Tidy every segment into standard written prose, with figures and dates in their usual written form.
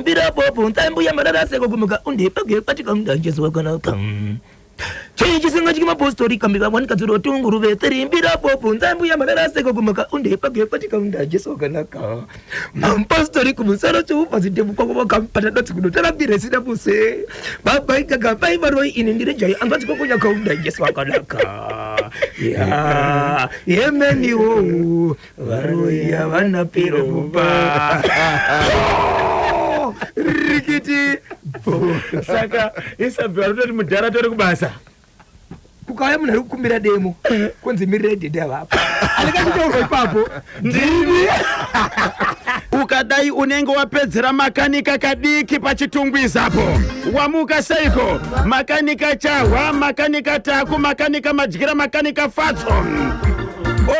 Mbira popo nzambuya marara seko kumuka undipage patika mdanjesu wakanaka. Chii chisingatyi mapostori kambi vamwani kadzuro tunguruve tiri mbira popo nzambuya marara seko kumuka undipage patika mdanjesu wakanaka. Mapostori kumusoro choupa zitemu kwako vakampata dotsi kunotara mbira isina buse. Baba igaga bai varoi ini ndiri jai anzwa chikokonya kaunda Jesu wakanaka. Ya, yemeniwo. Varoyi havana pero kupa. Rikiti. Saka Isabel arikutoti mudhara tori kubasa. Kukauya munhu ari kukumbira demo kunzi mirire dhedhe avapo. Anenge achitaurwa ipapo. Ndini. Ukadai unenge wapedzera makanika kadiki pachitungwizapo. Wamuka seiko? Makanika chahwa, makanika taku, makanika madyira, makanika fatso.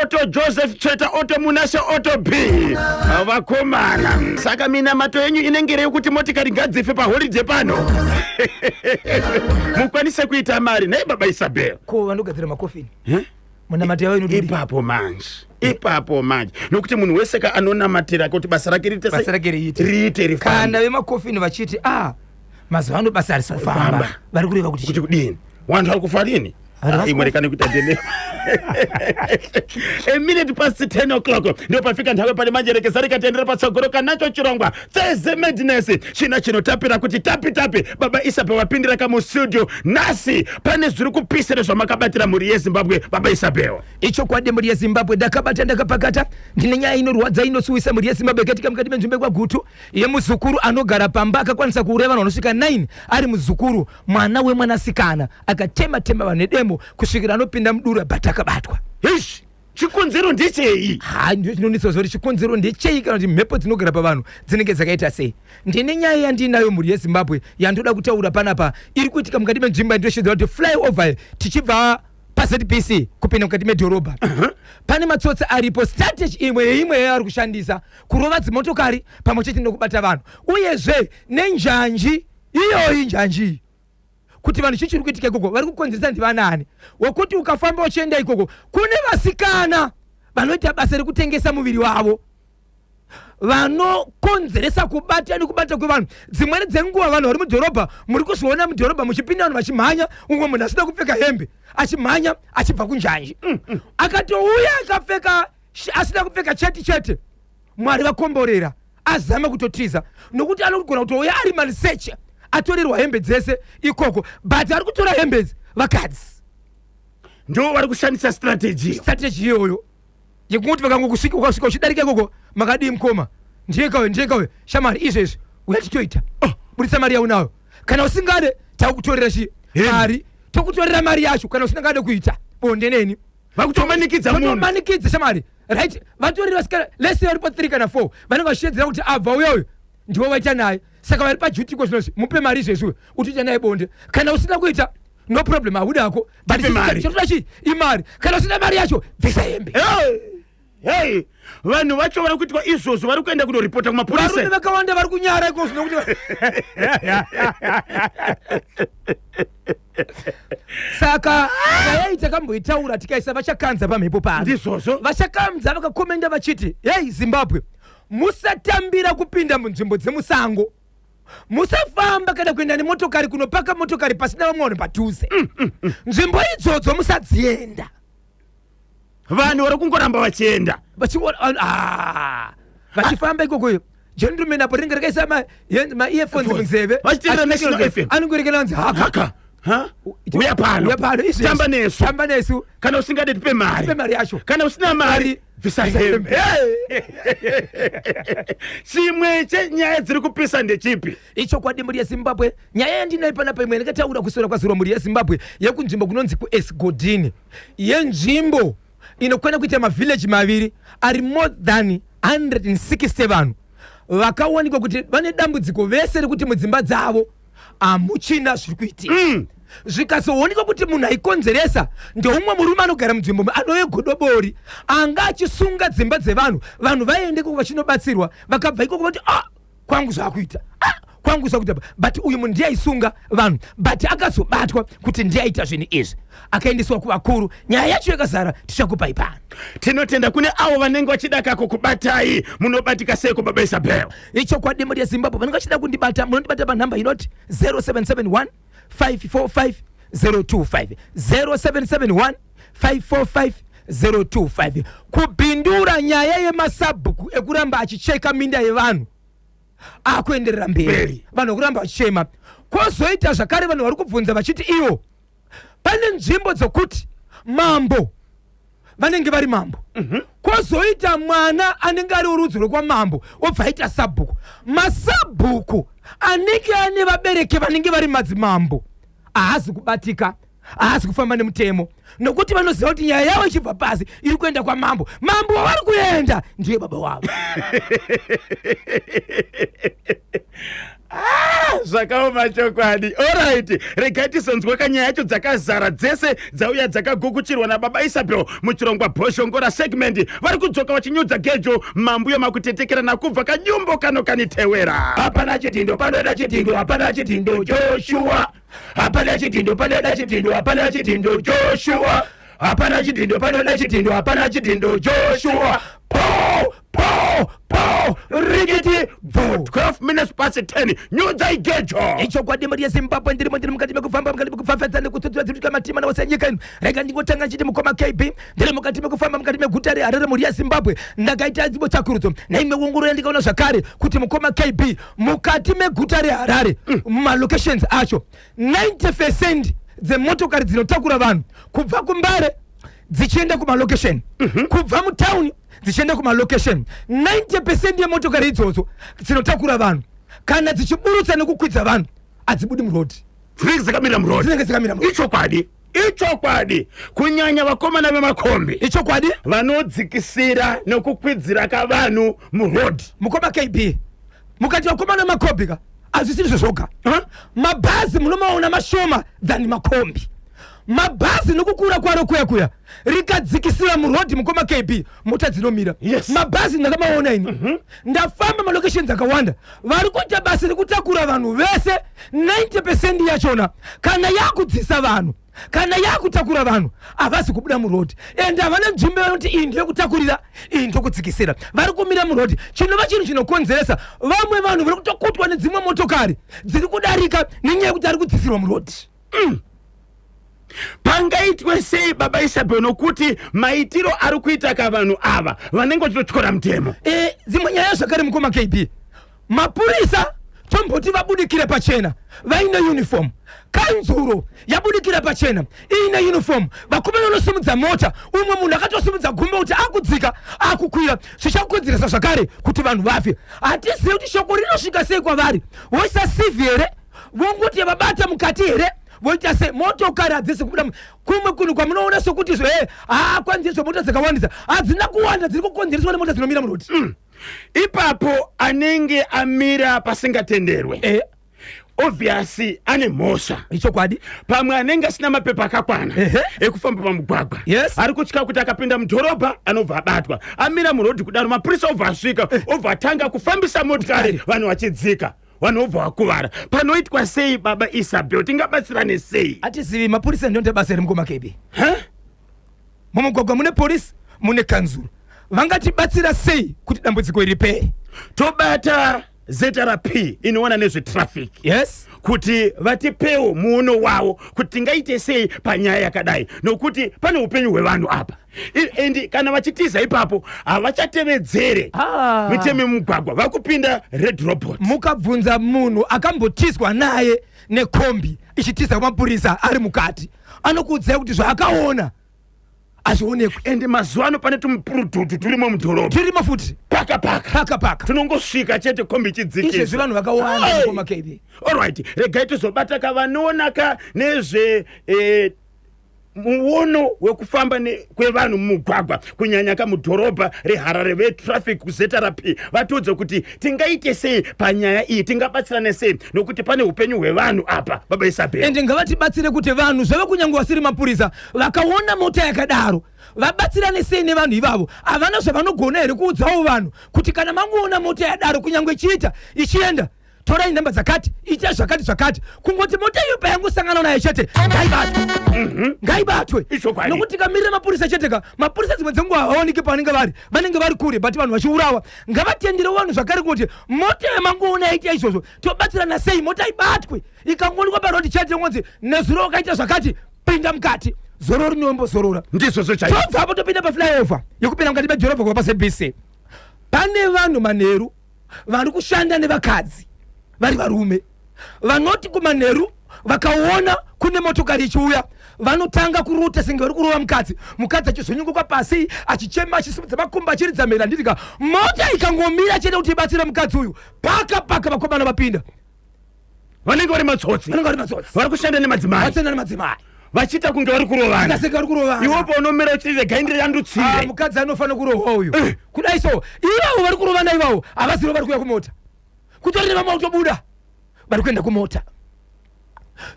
Oto Joseph Cheta, Oto Munashe, Oto B. Vakomana. Saka minamato yenyu inenge iri yekuti motikari ngadzife paholidhe pano. Mukwanise kuita mari. Nhai baba Isabel. Ko vanogadzira makofini? Eh? Munamato yavo inodii? Ipapo manje. Ipapo manje. Nokuti munhu wese ka anonamatira kuti basa rake riite Basa rake riite. Riite rifambe. Kana vemakofini vachiti ah mazuva ano basa harisi kufamba. Vari kureva kuti kuti kudini? Vanhu vari kufa rini? Imwe rekani kuita ndene. A minute past 10 o'clock ndipo pafika nthawi pane manje rekeza rikatendera patsogoro kanacho chirongwa tseze madness china chinotapira kuti tapi tapi baba Isabel vapindira kamustudio nhasi pane zviri kupisira zvamakabatira mhuri yeZimbabwe baba Isabel. Ichokwadi mhuri yeZimbabwe ndakabata ndakapakata ndine nyaya inorwadza inosuwisa mhuri yeZimbabwe yakaitika mukati menzvimbo yekwaGutu yemuzukuru anogara pamba akakwanisa kuuraya vanhu vanosvika 9 ari muzukuru mwana wemwanasikana akatema tema vanhu nedemo kusvikira anopinda mudura but akabatwa. Eish, chikonzero ndechei? Ha, ndiyo chinonetsa kuti chikonzero ndechei kana kuti mhepo dzinogara pavanhu dzinenge dzakaita sei. Ndine nyaya yandiinayo mhuri yeZimbabwe yandoda kutaura panapa iri kuitika mukati menzvimbo yandinoshedzera kuti flyover tichibva paZBC kupinda mukati medhorobha. Pane matsotsi aripo, strategy imwe yeimwe yavari kushandisa kurova dzimotokari pamwe chete nekubata vanhu uyezve nenjanji iyoyi njanji iyi kuti vanhu chii chiri kuitika ikoko vari kukonzeresa ndivanaani wekuti ukafamba uchienda ikoko kune vasikana vanoita basa rekutengesa muviri wavo vanokonzeresa kubata nekubata kwevanhu dzimweni dzenguva vanhu vari mudhorobha muri kuzviona mudhorobha muchipinda vanhu vachimhanya umwe munhu asina kupfeka hembe achimhanya achibva kunjanji akatouya akapfeka asina kupfeka chete chete Mwari vakomborera azame kutotiza nokuti anogona kutouya ari maniseche atorerwa hembe dzese ikoko but ari kutora hembe idzi vakadzi ndo vari kushandisa strategy strategy iyoyo yekungoti vakangokusvika ukasvika uchidarika ikoko makadii mukoma ndiye kauye ndiye kauye shamari izvezvi uya titoita oh, buritsa mari yaunayo kana usingade takutorera chi mari tokutorera mari yacho kana usingade kuita bonde neni vakutomanikidza munhu tomanikidza shamari right vatori vasikana lese vari pa 3 kana 4 vanenge vachishedzera kuti abva uya uyu ndiwo vaita naye saka vari pajuti iko zvinozvi mupe mari izvezvi utoita naye bonde kana usina kuita no problem haudi hako but chotoda chii imari kana usina mari yacho bvisa hembe hey! Hey, vanhu vacho vari kuitwa izvozvo vari kuenda kunoripota kumapurisa. Varume vakawanda vari kunyara iko zvino kuti saka nyaya iyi takamboitaura tikaisa vachakanza pamhepo pano ndizvozvo vachakanza vakakomenda vachiti hei zimbabwe musatambira kupinda munzvimbo dzemusango musafamba kana kuenda nemotokari kunopaka motokari pasina vamwe vanhu padhuze nzvimbo idzodzo musadzienda vanhu vari kungoramba vachienda ah, vachifamba ikoko gentleman apo rinenge rakaisa maearphones munzeve anongorekena anzi haka uya pano uya pano tamba nesu tamba nesu kana usingade tipe mari tipe mari yacho kana usina mari bvisa hembe chimwe chenyaya dziri kupisa ndechipi ichokwadi mhuri yezimbabwe nyaya yandinayo panapa imwe ndakataura kuswera kwazuro mhuri yezimbabwe yekunzvimbo kunonzi kuesgodini yenzvimbo inokwana kuita mavillage maviri ari more than 160 vanhu vakawanikwa kuti vane dambudziko vese rekuti mudzimba dzavo hamuchina zviri kuitika Zvikazoonekwa kuti munhu aikonzeresa ndeumwe murume anogara munzvimbo anove godobori anga achisunga dzimba dzevanhu vanhu vaienda ikoko vachinobatsirwa vakabva ikoko vati ah kwangu zvakuita ah, Kwangu zvakuita, but uyu munhu ndiye aisunga vanhu, but akazobatwa kuti ndiye aita zvinhu izvi, akaendeswa kuvakuru. Nyaya yacho yakazara, tichakupai pano. Tinotenda. Kune avo vanenge vachida kako kubatai, munobatika seiko, baba Isabel? Ichokwadi, mhuri yeZimbabwe, vanenge vachida kundibata, munondibata panhamba inoti 0771 545 025, 0771 545 025. Kupindura nyaya yemasabhuku ekuramba achicheka minda yevanhu akuenderera mberi. Mberi. Vanhu vekuramba vachichema. Kwozoita zvakare vanhu vari kubvunza vachiti ivo pane nzvimbo dzokuti mambo vanenge vari mambo, kwozoita mwana anenge ari worudzi rwekwamambo obva aita sabhuku. Masabhuku anenge ane vabereki vanenge vari madzimambo haazi kubatika, haasi kufamba nemutemo, nokuti vanoziva kuti nyaya yavo ichibva pasi iri kuenda kwamambo. Mambo wavari kuenda ndiye baba wavo. Zvakaoma chokwadi. Alright, regai tizonzwa kanyaya yacho dzakazara dzese dzauya dzakagukuchirwa nababa Isabel muchirongwa Bhoshongora segment. Vari kudzoka vachinyudza gejo mambuyo makutetekerana kubva kanyumbo kano kanitewera. Hapana chidhindo panoda chidhindo, hapana chidhindo Joshua, hapana chidhindo panoda chidhindo, hapana chidhindo Joshua, hapana chidhindo panoda chidhindo, hapana chidhindo Joshua. Po po po, rikiti bvu. 12 minutes past 10, nyudzai gejo. Ichokwadi, mhuri yeZimbabwe, ndirimo, ndiri mukati mekufamba, mukati mekufafadza nekutsutsura dziri matima nawose enyika ino. Rega ndingotanga nchiti, mukoma KB, ndiri mukati mekufamba mukati meguta reHarare. Mhuri yeZimbabwe, ndakaita dzimbo tsakurudzo neimwe ongororo yandikaona zvakare kuti, mukoma KB, mukati meguta reHarare, mumalocations acho, 90% dzemotokari dzinotakura vanhu kubva kuMbare dzichienda kumalocation, kubva mutauni dzichienda kumalocation, 90% yemotokari idzodzo dzinotakura vanhu, kana dzichiburutsa nekukwidza vanhu, hadzibudi murodhi. Dzinenge dzakamira murodhi. Dzinenge dzakamira murodhi. Ichokwadi, ichokwadi, kunyanya vakomana vemakombi. Ichokwadi. Vanodzikisira nekukwidzira kavanhu murodhi. Mukoma KB, mukati vakomana vemakombi ka, hazvisiri zvo zvoga. Mabhazi munomaona mashoma than makombi. Mabhazi nokukura kwaro kuya kuya, rikadzikisira murodhi, mukoma KB, mota dzinomira. Mabhazi ndakamaona ini, ndafamba malocations akawanda. Vari kuita basa rekutakura vanhu vese, 90% yachona kana yakudzisa vanhu, kana yakutakura vanhu, havasi kubuda murodhi, ende havana nzvimbo vanoti iyi ndeyekutakurira, iyi ndokutsikisira. Vari kumira murodhi, chinova chinhu chinokonzeresa vamwe vanhu vari kutokutwa nedzimwe motokari dziri kudarika nenyaya yekuti ari kudzisirwa murodhi. Pangaitwe sei, baba Isabel, nokuti maitiro ari kuita kavanhu ava vanenge vachitotyora mutemo? Dzimwe nyaya zvakare, mukoma KB, mapurisa tomboti vabudikire pachena vaine uniform, kanzuro yabudikira pachena iine uniform, vakomana vanosimudza mota, umwe munhu akatosimudza gumbo kuti akudzika, akukwira, zvichakonzeresa zvakare kuti vanhu vafe. Hatizivi kuti shoko rinosvika sei kwavari. Voisa CV here? Vongoti vabata mukati here? Voita sei? Motokari hadzisi kubuda. Kumwe kunhu kwamunoona sokuti zvo haa, kwanzi mota dzakawandisa, hadzina kuwanda. Dziri kukonzereswa nemota dzinomira murodi. Ipapo anenge amira pasingatenderwe, obviously ane mhosva. Ichokwadi. Pamwe anenge asina mapepa akakwana ekufamba pamugwagwa. Ari kutya kuti akapinda mudhorobha anobva abatwa. Amira murodhi kudaro, mapurisa obva asvika, obva atanga kufambisa motikari, vanhu vachidzika, vanhu vobva vakuvara. Panoitwa sei, baba Isabel? Tingabatsirane sei? Hatizivi. Mapurisa ndinoita basa iri, mukoma KB. Huh? Mumugwagwa mune polisi, mune kanzuro. Vangatibatsira sei kuti dambudziko iri ripere? Tobata ZRP inoona nezvetraffic kuti vatipewo muono wavo kuti tingaite sei panyaya yakadai, nokuti pane upenyu hwevanhu apa. And kana vachitiza ipapo, havachatevedzere mitemo yemugwagwa, vakupinda red robot. Mukabvunza munhu akambotizwa naye nekombi ichitiza kumapurisa ari mukati, anokuudzai kuti zvaakaona hazvionekwi. And mazuva ano pane tumupurututu turimo mudhorobha. Tirimo futi. Paka paka. Paka paka. Tunongosvika chete, kombi Izvezvi ichidzikisa. vanhu vakawanda, Hey! mukoma KB. Alright, regai tizobata kavanoona ka nezve muono wekufamba kwevanhu mumugwagwa, kunyanya kamudhorobha reHarare, vetraffic kuZRP, vatiudze kuti tingaite sei panyaya iyi, tingabatsirane sei, nokuti pane upenyu hwevanhu apa, baba Isabel. Ende ngavatibatsire kuti vanhu zvave, kunyange vasiri mapurisa, vakaona mota yakadaro, vabatsirane sei nevanhu ivavo. Havana zvavanogona here kuudzawo vanhu kuti kana mangoona mota yadaro, kunyange ichiita ichienda? Torai nhamba dzakati, itai zvakati zvakati. Kungoti mota iyo payangosangana nayo chete, ngaibatwe. Ngaibatwe. Ichokwadi. Nokuti tikamirira mapurisa chete ka, mapurisa dzimwe dzenguva havaoneki pavanenge vari, vanenge vari kure, but vanhu vachiurawa. Ngavatendere vanhu zvakare kuti mota yamangoona yaita izvozvo, tobatsirana sei mota ibatwe. Ikangoonekwa parodi chete, ngonzi nezuro wakaita zvakati, pinda mukati, zororo rinombozorora. Ndizvozvo chaizvo. Tobva apo topinda paflyover yekupinda mukati medhorobha kubva paZBC. Pane vanhu manheru vari kushanda nevakadzi vari varume, vanoti kumanheru vakaona kune motokari ichiuya, vanotanga kuruta senge vari kurova mukadzi, mukadzi achizonyunguka pasi achichema, achisimudza makumbo, achiridza mhere. Handitika mota ikangomira chete kuti ibatsire mukadzi uyu, paka paka vakomana vapinda. Vanenge vari matsotsi. Vanenge vari matsotsi. Vari kushanda nemadzimai. Vachishanda nemadzimai. Vachiita kunge vari kurovana. Senge vari kurovana. Iwe paunomira uchiti regai ndirandutsire. Ah, mukadzi anofanira kurohwa uyu. Kudai so ivavo vari kurovana ivavo havazivo vari kuuya kumota, kutori nevamwe vakutobuda vari kuenda kumota.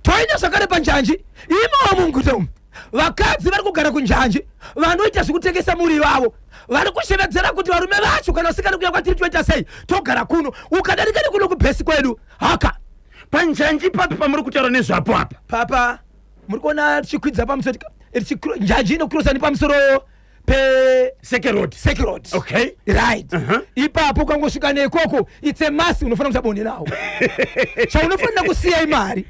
Toenda zvakare panjanji imomo muguta umu, vakadzi vari kugara kunjanji vanoita zvekutengesa muri vavo vari kushevedzera kuti varume vacho kana vasikana kuya kwatiri toita sei, togara kuno. Ukadarika nekuno kubhesi kwedu haka. Panjanji papi pamuri kutaura nezvapo apa? Papa muri kuona tichikwidza pamusoro, njanji inokurosa nepamusoro pe Seke Road. Seke Road. Right. Ipapo ukangosvika neikoko, it's a must, unofanira kuita bonde nawo. Chaunofanira kusiya imari.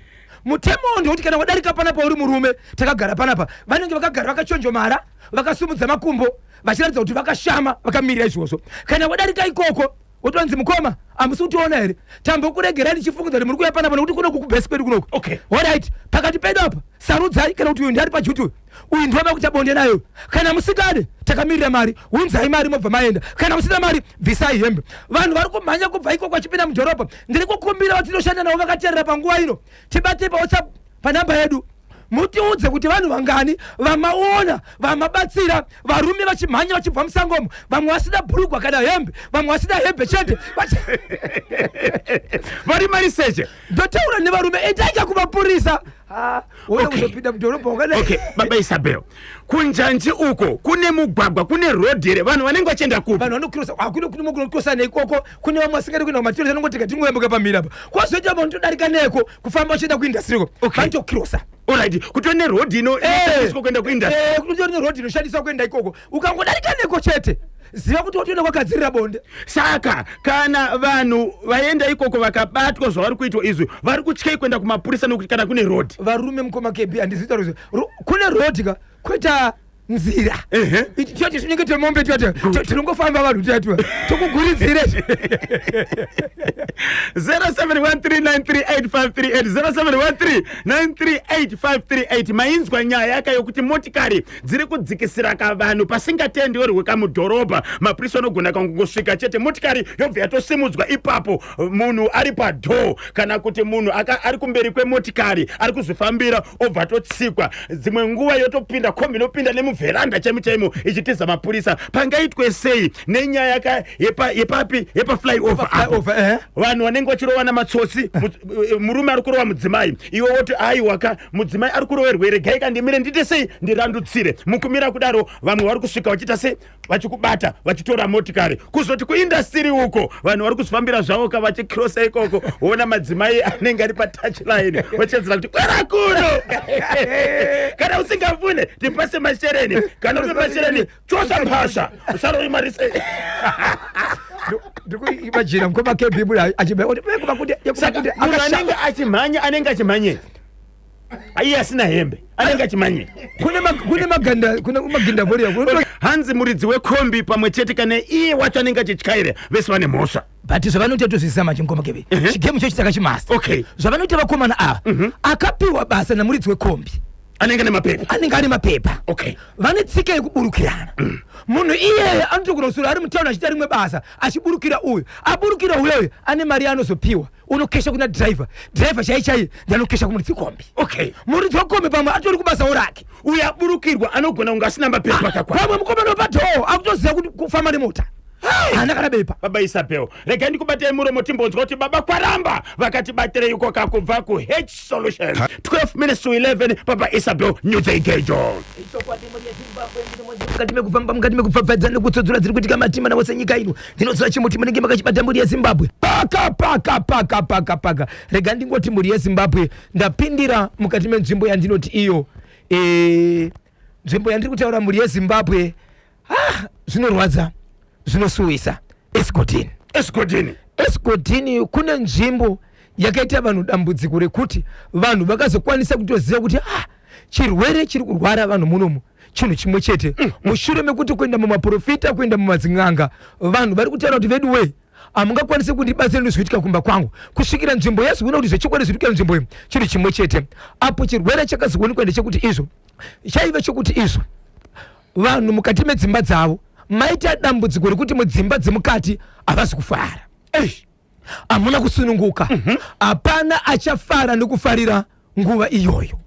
Mutemo ndekuti kana wadarika panapa uri murume, takagara panapa, vanenge vakagara vakachonjomara, vakasumudza makumbo, vachiratidza kuti vakashama, vakamirira izvozvo. Kana wadarika ikoko, wotonzi mukoma, hamusi kutiona here? Tambokuregerai ndichifungidza kuti muri kuuya panapa nekuti kunoku kubhesi kwedu kunoku. Alright, pakati pedu apa sarudzai, kana kuti uyu ndiari pajuti uyu, uyu ndiwava kuita bonde nayo. Kana musikane takamirira mari, unzai mari mobva maenda. Kana musina mari, bvisai hembe. Vanhu vari kumhanya kubva ikoko vachipinda mudhorobha. Ndiri kukumbira vatinoshanda navo vakateerera panguva ino, tibatei paWhatsApp panhamba yedu, mutiudze kuti vanhu vangani vamaona vamabatsira, varume vachimhanya vachibva musangomo, vamwe vasina bhurugwa kana hembe, vamwe vasina hembe chete. Vari mariseche. Ndotaura nevarume, endaika kumapurisa. Wona kuzopinda mudhorobha wakadai. Okay, baba Isabel, kunjanji uko kune mugwagwa, kune road here? Vanhu vanenge vachienda kupi? Vanhu vanokrosa hakuna kune kunokrosa neikoko. Kune vamwe vasingadi kuenda kumatiro, vanongoti katingoyambuka pamhiri apa. Kwozoita vanhu todarika neko kufamba vachienda kuindastry uko. Vanotokrosa. Alright, kutori neroad inoshandiswa kuenda kuindustry. Kutori neroad inoshandiswa kuenda ikoko. Ukangodarika neko chete, ziva kuti watoenda kwagadzirira bonde. Saka kana vanhu vaenda ikoko vakabatwa zvavari kuitwa izvi, vari kutyei kuenda kumapurisa nekuti kana kune road? Varume, mukoma KB, handizivi tauro, kune road ka, kweta nzira. Tiyati tinenge temombe, tiyati tinongofamba vanhu, tiyati tokuguridzire. 0713938538, 0713938538. Mainzwa nyaya yaka yokuti motikari dziri kudzikisira kavanhu pasingatenderwe kamudhorobha. Mapurisa anogona kangosvika chete, motikari yobva yatosimudzwa ipapo, munhu ari padhoo kana kuti munhu ari kumberi kwemotikari ari kuzvifambira obva atotsikwa. Dzimwe nguva yotopinda kombi, inopinda nemuvheranda chaimo chaimo ichitiza mapurisa. Pangaitwe sei nenyaya yepapi, yepaflyover apo? Flyover, eh. Vanhu vanenge vachirova namatsotsi, murume ari kurova mudzimai, iwe woti aiwaka, mudzimai ari kuroverwa, regai kandimire ndiite sei, ndirandutsire. Mukumira kudaro vamwe vari kusvika vachiita sei, vachikubata, vachitora motikari. Kuzoti kuindastiri uko vanhu vari kuzvifambira zvavo ka, vachikrosa ikoko, woona madzimai anenge ari patouchline vachiedzera kuti kwera kuno, kana usingafune tipase mashereni, kana uri mashereni chosa mphasha usaroimarise. Ndikuimajina mukoma KB buda achibva kuti kuti Saka munhu anenge achimhanya, anenge achimhanyei iye asina hembe? Anenge achimhanyei? Kune maganda, kune maginda voria. Hanzi muridzi wekombi pamwe chete kana iye wacho anenge achityaira, vese vane mhosva. But zvavanoita tozvisisa manje, mukoma KB, chigemu chechi takachimasta. Zvavanoita vakomana ava, akapiwa basa namuridzi wekombi anenge nemapepa. Anenge ane mapepa. Vane tsika yekuburukirana. Munhu iyeye anotogona kuswera ari mutauni achiita rimwe basa, achiburukira uyu, aburukira uyoyo, ane mari yaanozopiwa, unokesha kuna dhiraivha, dhiraivha chai chaiye ndianokesha kumuridzi wekombi. Muridzi wekombi pamwe atori kubasawo rake. Uyo aburukirwa anogona kunge asina mapepa akakwana. Pamwe mukomana wepadhoo akutoziva kuti kufamba nemota. Haana kana bepa. Baba Isabel, regai ndikubatei muromo timbonzwa kuti baba Kwaramba vakatibatirei ikoka kubva kuH Solution. 12 minutes to 11. Baba Isabel, nyudzeikejo. Mukati mekufamba, mukati mekupfapfaidza nekutsodzora dziri kuitika matima navose nyika ino, ndinoziva chimuti munenge makachibata, mhuri yeZimbabwe. Paka paka paka paka paka. Rega ndingoti, mhuri yeZimbabwe, ndapindira mukati menzvimbo yandinoti iyo nzvimbo yandiri kutaura, mhuri yeZimbabwe. Ah, zvinorwadza, zvinosuwisa. Esigodini. Esigodini. Esigodini kune nzvimbo yakaita vanhu dambudziko rekuti vanhu vakazokwanisa kutoziva kuti, ah, chirwere chiri kurwara vanhu munomu chinhu chimwe chete, mushure mekuti kuenda mumaprofita, kuenda mumadzin'anga, vanhu vari kutaura kuti, "Vedu wei, hamungakwanisi kundibatsira nezvikuitika kumba kwangu," kusvikira nzvimbo yazoona kuti zvechokwadi zviri kuita nzvimbo iyi chinhu chimwe chete. Apo chirwere chakazoonekwa ndechekuti izvo chaive chokuti izvo vanhu mukati medzimba dzavo maita dambudziko rekuti mudzimba dzemukati havasi kufara, hamuna kusununguka, hapana achafara nekufarira nguva iyoyo,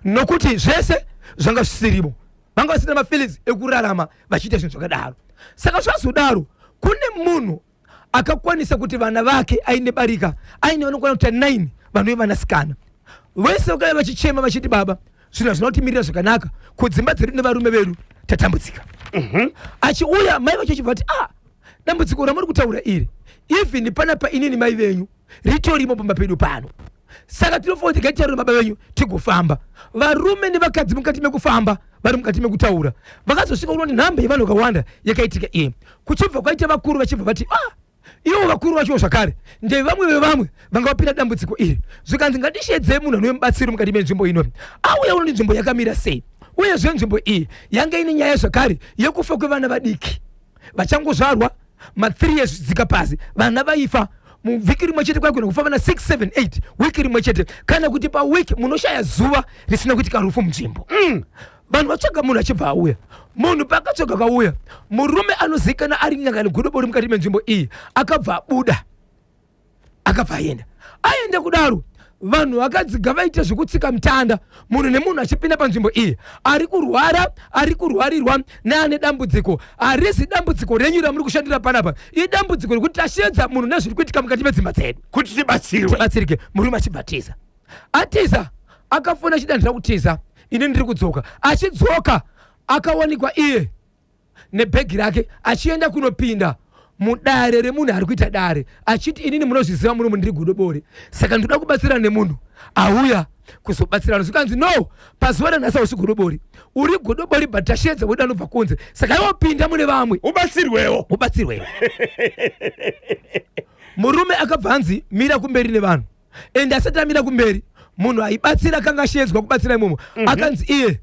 nokuti zvese zvanga zvisirimo, vanga vasina mafeelings ekurarama vachiita zvinhu zvakadaro. Saka zvazodaro, kune munhu akakwanisa kuti vana vake aine barika, aine vanokwana kuita 9 vanove vanasikana. Vese vakauya vachichema vachiti, "Baba, zvinhu hazvina kutimirira zvakanaka kudzimba dzedu nevarume vedu, tatambudzika." Achiuya, mai vacho achibva vati, "Ah, dambudziko ramuri kutaura iri, even panapa inini mai venyu ritorimo pamba pedu pano. Saka tinofanira kuti ngatitaure baba venyu tigofamba." Varume nevakadzi mukati mekufamba, vari mukati mekutaura, vakazosvika kunoti nhamba yevanhu vakawanda yakaitika iye. Kuchibva kwaita vakuru vachibva vati, "Ah." Ivo vakuru vacho zvakare ndevamwe vevamwe vanga vapinda dambudziko iri. Zvikanzi, "Ngatishedzei munhu anove mubatsiri mukati menzvimbo ino." Auya unoti nzvimbo yakamira sei? Uyezve nzvimbo iyi yanga ine nyaya zvakare yekufa kwevana vadiki vachangozvarwa, ma3 years dzika pasi. Vana vaifa muvhiki rimwe chete, kwaigona kufa vana 6, 7, 8 wiki rimwe chete, kana kuti pawiki munoshaya zuva risina kuitika rufu munzvimbo. Vanhu vatsvaga munhu, achibva auya munhu. Paakatsvaga akauya murume anozivikana ari n'anga negodobori mukati menzvimbo iyi. Akabva abuda, akabva aenda. Aenda kudaro, vanhu vakadziga vaita zvekutsika mutanda, munhu nemunhu achipinda panzvimbo iyi, ari kurwara, ari kurwarirwa neane dambudziko. Harisi dambudziko renyu ramuri kushandira panapa, idambudziko rekuti tashedza munhu nezviri kuitika mukati medzimba dzedu kuti tibatsirwe. Tibatsirike. Murume achibva tiza, atiza, akafona achida, "Ndira kutiza ini, ndiri kudzoka." Achidzoka, akawanikwa iye nebhegi rake achienda kunopinda mudare remunhu ari kuita dare, achiti, "Inini munozviziva muno ndiri godobori, saka ndoda kubatsira nemunhu auya kuzobatsirana." Zvikanzi, "No, pazuva ranhasi hausi godobori, uri godobori but tashedza wedu anobva kunze, saka iwopinda mune vamwe ubatsirwewo." Ubatsirwewo. Murume akabva anzi, "Mira kumberi nevanhu." Ende asati amira kumberi, munhu aibatsira akanga ashedzwa kubatsira imomo akanzi iye,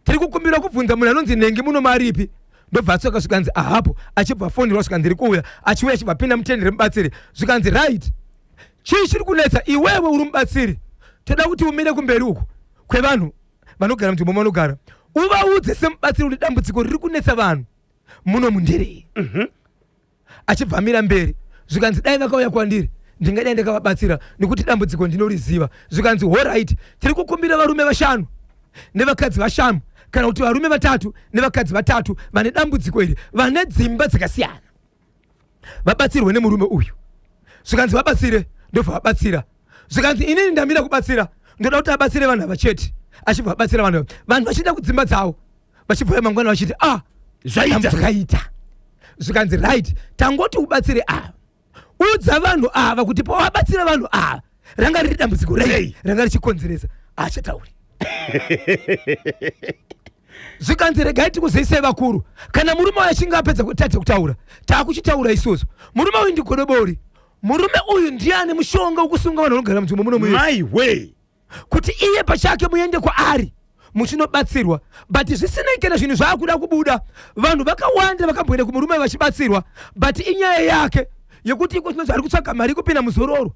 "Tiri kukumbira kubvunza munhu anonzi Nhengi muno maripi?" Ndobva atsoka, zvikanzi ahapo. Achibva afonderwa, zvikanzi, "Ndiri kuuya." Achiuya, achibva apinda mutende remubatsiri. Zvikanzi, "Right, chii chiri kunetsa? Iwewe uri mubatsiri, toda kuti umire kumberi uku kwevanhu vanogara munzvimbo manogara, uvaudze semubatsiri kuti dambudziko riri kunetsa vanhu muno munderei." Achibva amira mberi, zvikanzi, "Dai vakauya kwandiri ndingadai ndakavabatsira, nekuti dambudziko ndinoriziva." Zvikanzi, "Alright, tiri kukumbira varume vashanu nevakadzi vashanu, kana kuti varume vatatu nevakadzi vatatu vane dambudziko iri, vane dzimba dzakasiyana, vabatsirwe nemurume uyu." Zvikanzi, "Vabatsire." Ndobva vabatsira. Zvikanzi, "Inini ndamira kubatsira, ndoda kuti abatsire vanhu ava chete." Achibva abatsira vanhu ava. Vanhu vachienda kudzimba dzavo, vachibva mangwana vachiti, "Ah, Zvaita." Zvakaita. Zvikanzi, "Right, tangoti ubatsire ava, udza vanhu ava kuti pawabatsira vanhu ava ranga riri dambudziko rei Rei. ranga richikonzeresa?" Achatauri. Zvikanzi, "Regai tikuzivisei vakuru, kana murume uyu achinge apedza kutadza kutaura, taakuchitaura isusu. Murume uyu ndigodobori. Murume uyu ndiye ane mushonga wekusunga vanhu vanogara munzvimbo muno muye, My way. kuti iye pachake muende kwaari muchinobatsirwa." But zvisinei, kana zvinhu zvaakuda kubuda, vanhu vakawanda vakamboenda kumurume vachibatsirwa, but inyaya yake yekuti iko zvinonzi ari kutsvaga mari yekupinda muzororo,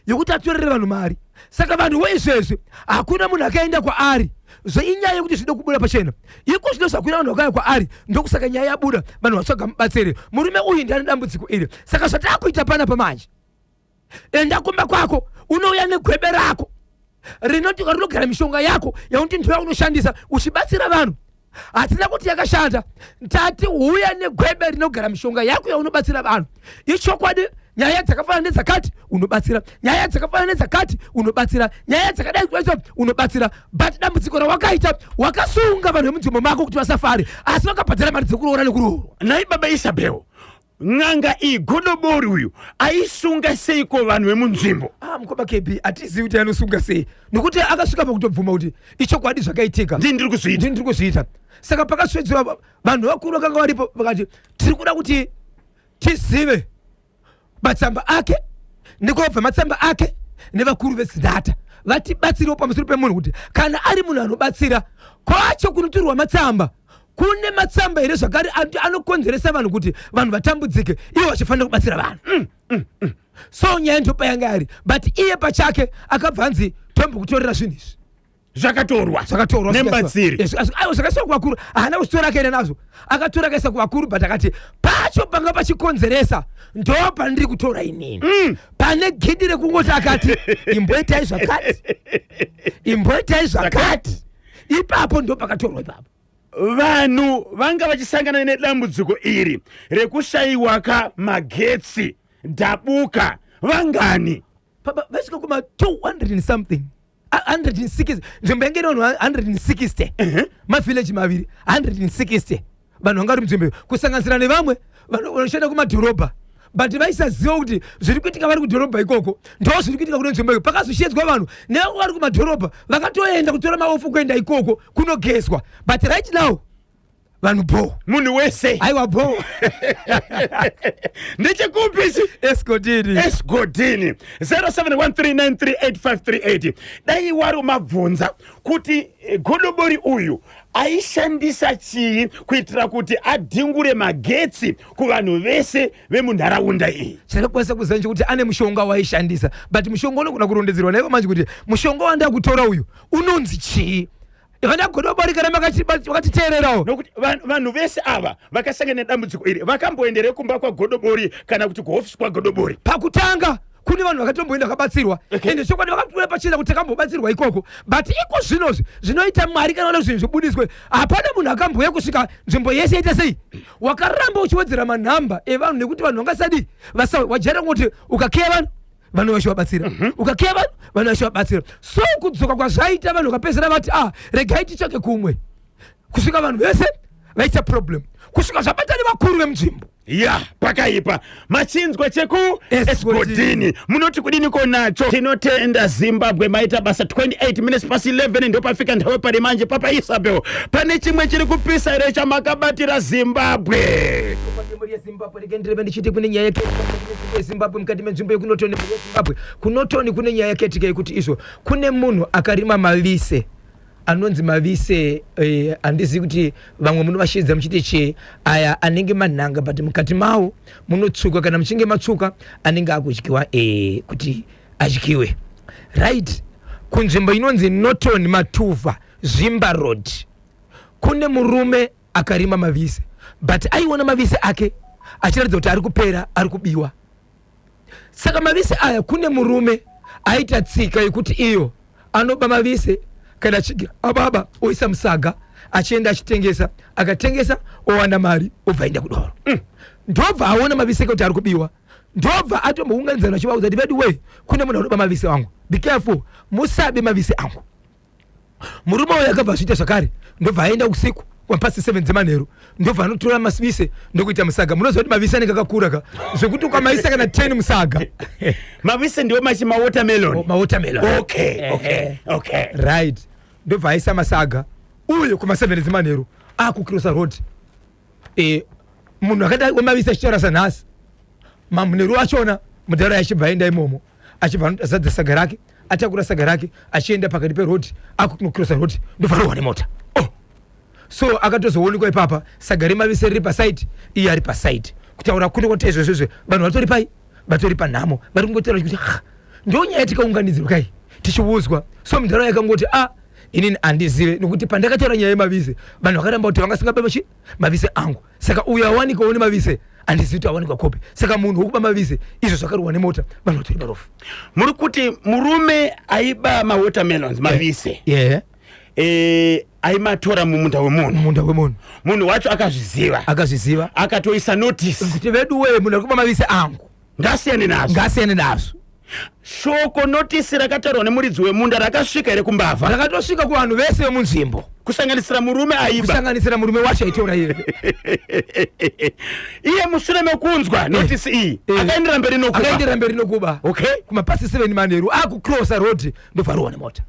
yekuti atorere vanhu mari. Saka vanhu weizvezvi hakuna munhu akaenda kwaari. Zveinyaya yekuti zvide kubuda pachena iko zvino, zvakuna vanhu vakauya kwaari, ndokusaka nyaya yabuda, vanhu vatsvaga mubatsiri. Murume uyu ndiane dambudziko iri. Saka zvataakuita panapa manje, enda kumba kwako, unouya negwebe rako rinoti rinogara mishonga yako yaunoti ndiyo unoshandisa uchibatsira vanhu. Hatina kuti yakashata. Tati huya negwebe rinogara mishonga yako yaunobatsira vanhu. Ichokwadi, nyaya dzakafanana nedzakati unobatsira, nyaya dzakafanana nedzakati unobatsira, nyaya dzakadai kudaito unobatsira, but dambudziko rawakaita, wakasunga vanhu vemunzvimbo mako kuti vasafare, asi vakabhadhara mari dzekuroora nekuroorwa. Nhai baba Isabel, n'anga iyi, godobori uyu aisunga seiko vanhu vemunzvimbo? Ah, mukoma KB, hatizivi kuti anosunga sei, nekuti akasvika pakutobvuma kuti ichokwadi zvakaitika. Ndini ndiri kuzviita. Ndini ndiri kuzviita. Saka pakasvedzwa vanhu vakuru vakanga varipo, vakati tiri kuda kuti tizive matsamba ake, nekobva matsamba ake nevakuru veZinatha vatibatsirewo pamusoro pemunhu, kuti kana ari munhu anobatsira kwacho kunotorwa matsamba, kune matsamba here zvakare anokonzeresa vanhu kuti vanhu vatambudzike, ivo vachifanira kubatsira vanhu. So nyaya ndopayanga yari, but iye pachake akabva anzi tombokutorera zvinhu izvi. Zvakatorwa. Zvakatorwa. Nemubatsiri. Aiwa, zvakaiswa kuvakuru. Haana kuzvitora akaenda nazvo, akatora akaisa kuvakuru, but akati pacho panga pachikonzeresa ndo pandiri kutora inini. Pane gidi rekungoti akati imboitai zvakati, imboitai zvakati, ipapo ndo pakatorwa ipapo. Vanhu vanga vachisangana nedambudziko iri rekushayiwa ka magetsi dhabuka vangani? Papa, vasvika kuma 200 and something, 160. Nzvimbo yange ine vanhu 160, mavhillaji maviri, 160 vanhu vanga vari munzvimbo iyo, kusanganisira nevamwe vanoshanda kumadhorobha, but vaisaziva kuti zviri kuitika vari kudhorobha ikoko ndo zviri kuitika kune nzvimbo iyo. Pakazoshedzwa vanhu nevamwe vari kumadhorobha vakatoenda kutora maoff kuenda ikoko kunogezwa, but right now vanhu bo. Munhu wese. Aiwa, bo. Ndechekupi ichi? Esigodini. Esigodini. 0713938538. Dai wari mabvunza kuti godobori uyu aishandisa chii kuitira kuti adhingure magetsi kuvanhu vese vemunharaunda iyi. Chandakwanisa kuziva ndechekuti ane mushonga waishandisa, but mushonga unogona kurondedzerwa naivo manje kuti mushonga wandakutora uyu unonzi chii. Vana godobori, kana makatiteererawo. Nokuti vanhu vese ava vakasangana nedambudziko iri vakamboendere kumba kwagodobori kana kuti kuhofisi kwagodobori? Pakutanga kune vanhu vakatomboenda vakabatsirwa. Ende chokwadi vakatobuda pachena kuti takambobatsirwa ikoko, but iko zvinozvi zvinoita Mwari kana vada zvinhu zvibudiswe, hapana munhu akambouya kusvika nzvimbo yese yaita sei. Wakaramba uchiwedzera manhamba evanhu nekuti vanhu vangasadi vasa wajaira kungoti ukakeya vanhu, vanhu vachivabatsira, ukakeya vanhu, vanhu vachivabatsira. So kudzoka kwazvaita, vanhu vakapedzisira vati, ah, regai titsvake kumwe, kusvika vanhu vese vaita problem, kusvika zvabata nevakuru vemunzvimbo. Ya, pakaipa. Machinzwa cheku Esigodini. Esigodini munoti kudiniko nacho? Tinotenda Zimbabwe, maita basa. 28 minutes past 11 ndopafika nthawe pali manje. Papa Isabel, pane chimwe chiri kupisa here chamakabatira Zimbabwe? Mhuri yeZimbabwe, rege ndireve ndichiti kune nyaya yeZimbabwe mukati menzvimbo yekuNorton. Mhuri yeZimbabwe, kuNorton kune nyaya yakaitika yekuti izvo kune munhu akarima mavise anonzi mavise, handizivi kuti vamwe munovashedza muchiti chii, aya anenge manhanga, but mukati mawo munotsvuka. Kana muchinge matsvuka anenge akudyiwa, kuti adyiwe, right? Kunzvimbo inonzi Norton Matuva, Zvimba Road, kune murume akarima mavise, but aiona mavise ake achiratidza kuti ari kupera, ari kubiwa. Saka mavise aya, kune murume aita tsika yekuti iyo anoba mavise, kana achinge ababa oisa musaga, achienda achitengesa, akatengesa owana mari, obva aenda kudoro. Ndobva aona mavise ake kuti ari kubiwa, ndobva atombounganidzana achivaudza kuti, vedu wei, kune munhu anoba mavise angu, be careful, musabe mavise angu. Murume uyu akabva azviita zvakare, ndobva aenda usiku past 7 dzemanheru, ndobva anotora mavise ndokuita musaga. Munoziva kuti mavise anenge akakura ka, zvekuti ukamaisa kana 10 musaga. Mavise ndiwo machi mawatermelon? Mawatermelon. Right, ndobva aisa masaga uyo kuma 7 dzemanheru akucrossa road. Munhu akati wemavise achitaura sanhasi mamunheru achona, mudhara achibva aenda imomo, achibva azadza saga rake, atakura saga rake achienda pakati peroad, akucrossa road, ndobva arohwa nemota. Oh. So akatozoonekwa ipapa saga remavise riri paside, iye ari paside. Kutaura kune kwati izvozvozvo vanhu vatori pai, vatori panhamo, vari kungotaura kuti, "Ah, ndo nyaya tikaunganidzirwa kai tichiudzwa." So munharaunda yakangoti, a, inini handizive, nekuti pandakataura nyaya yemavise vanhu vakaramba kuti vangasingabe machi mavise angu. Saka uyo awanikwawo nemavise handizivi kuti awanikwa kopi. Saka munhu wokuba mavise izvo zvakarohwa nemota, vanhu vatori marofu. Muri kuti murume aiba mawatermelons, mavise? Yeah. Aimatora mumunda wemunhu. Mumunda wemunhu. Munhu wacho akazviziva. Akazviziva. Akatoisa notice. Kuti vedu wee munhu ari kuba mavise angu. Ngasiyane nazvo. Ngasiyane nazvo. Shoko notisi rakataurwa nemuridzi wemunda rakasvika here kumbavha? Rakatosvika kuvanhu vese vemunzvimbo. Kusanganisira murume aiba. Kusanganisira murume wacho aitaura iye. Iye mushure mekunzwa notisi iyi akaenderera mberi nokuba. Akaenderera mberi nokuba. Okay. Kumapasi 7 manheru akucrossa road ndobva nemota.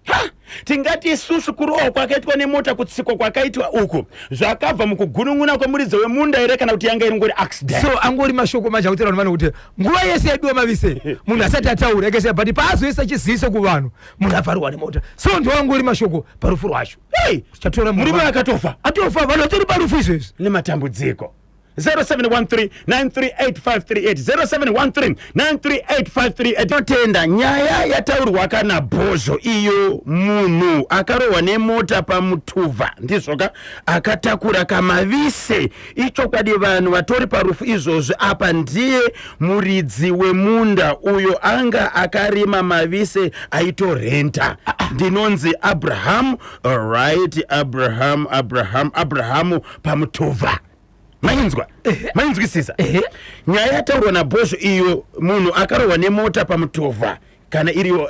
Ha! Tingati isusu kurohwa kwakaitwa nemota kutsikwa kwakaitwa uku zvakabva mukugunun'una kwemuridzi wemunda here kana kuti yanga iringori accident? So angori mashoko manje akuti vanhu vanokuti nguva yese yaibiwa mavise munhu asati ataura yakaisa but paazoisa chiziviso kuvanhu munhu avharwa nemota so ndiwo angori mashoko parufu rwacho. Hey! Chatora Murume akatofa atofa vanhu vatori parufu izvezvi nematambudziko. 0713938538 0713938538 totenda nyaya yataurwa kana bhozho iyo munhu akarohwa nemota pamutuvha ndizvoka akatakura kamavise ichokwadi vanhu vatori parufu izvozvi apa ndiye muridzi wemunda uyo anga akarima mavise aitorenta ndinonzi Abraham. Alright, Abraham, Abraham, Abrahamu pamutuvha. Mainzwa, mainzwisisa nyaya yataurwa nabhozho iyo munhu akarohwa nemota pamutovha kana iriyo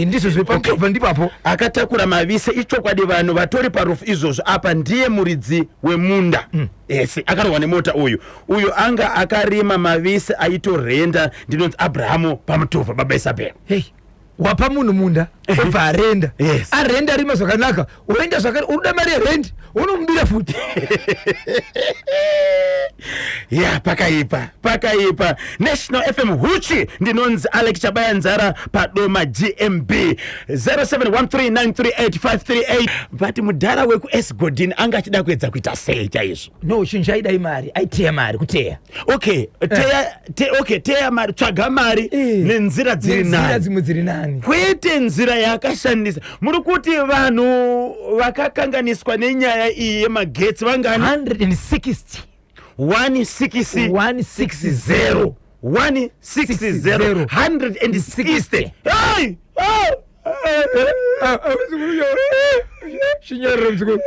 Ndizvo zviri pamutuvha ndipapo. Akatakura mavise ichokwadi vanhu vatori parufu izvozvo apa ndiye muridzi wemunda ese akarohwa nemota uyu uyu anga akarima mavise aitorenda ndinonzi Abrahamu pamutovha baba Isabel. Hey, wapa munhu munda obva arenda. Yes. Arenda arima zvakanaka oenda zvakare unoda mari yerendi unomubira futi. Ya, pakaipa, pakaipa. National FM huchi ndinonzi Alex Chabaya Nzara padoma GMB 0713938538 but mudhara wekuEsgodin anga achida kuedza kuita sei chaizvo? No, chinhu chaidai mari, aiteya mari, kuteya. Okay, teya te, okay, teya mari, tsvaga mari nenzira dziri nenzira nani dzimwe dziri nani kwete nzira yaakashandisa. Muri kuti vanhu vakakanganiswa nenyaya iyi yemagetsi vangani? 160. 160. 160. 160, 160. Hey! Oh! Chinyariro muzukuru,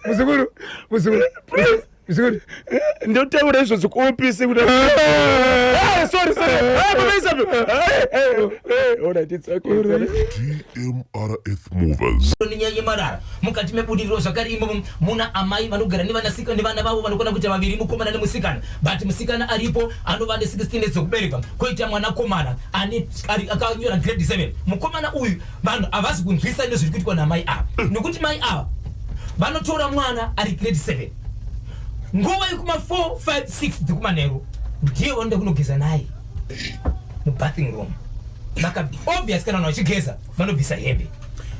muzukuru, muzukuru, muzukuru. Ndotaura izvozvo kuopisi kuti Hey, sorry, sorry. Hey, Baba Isabel. Hey, hey, hey. All right, it's okay, it's all right. DMRF Movers. Nenyaya yemarara mukati mebudiriro zvakare imomo muna amai vanogara nevanasika nevana vavo vanokwana kuita vaviri, mukomana nemusikana, but musikana aripo anova ne16 years dzekuberekwa, koita mwanakomana ane akanyora grade 7. Mukomana uyu vanhu havasi kunzwisa nezviri kuitwa namai ava nekuti mai ava vanotora mwana ari grade 7 nguva yekuma 4 5 6 dzekumanheru ndiye vanoda kunogeza naye mubathing room. Vaka obvious kana vanhu vachigeza vanobvisa hembe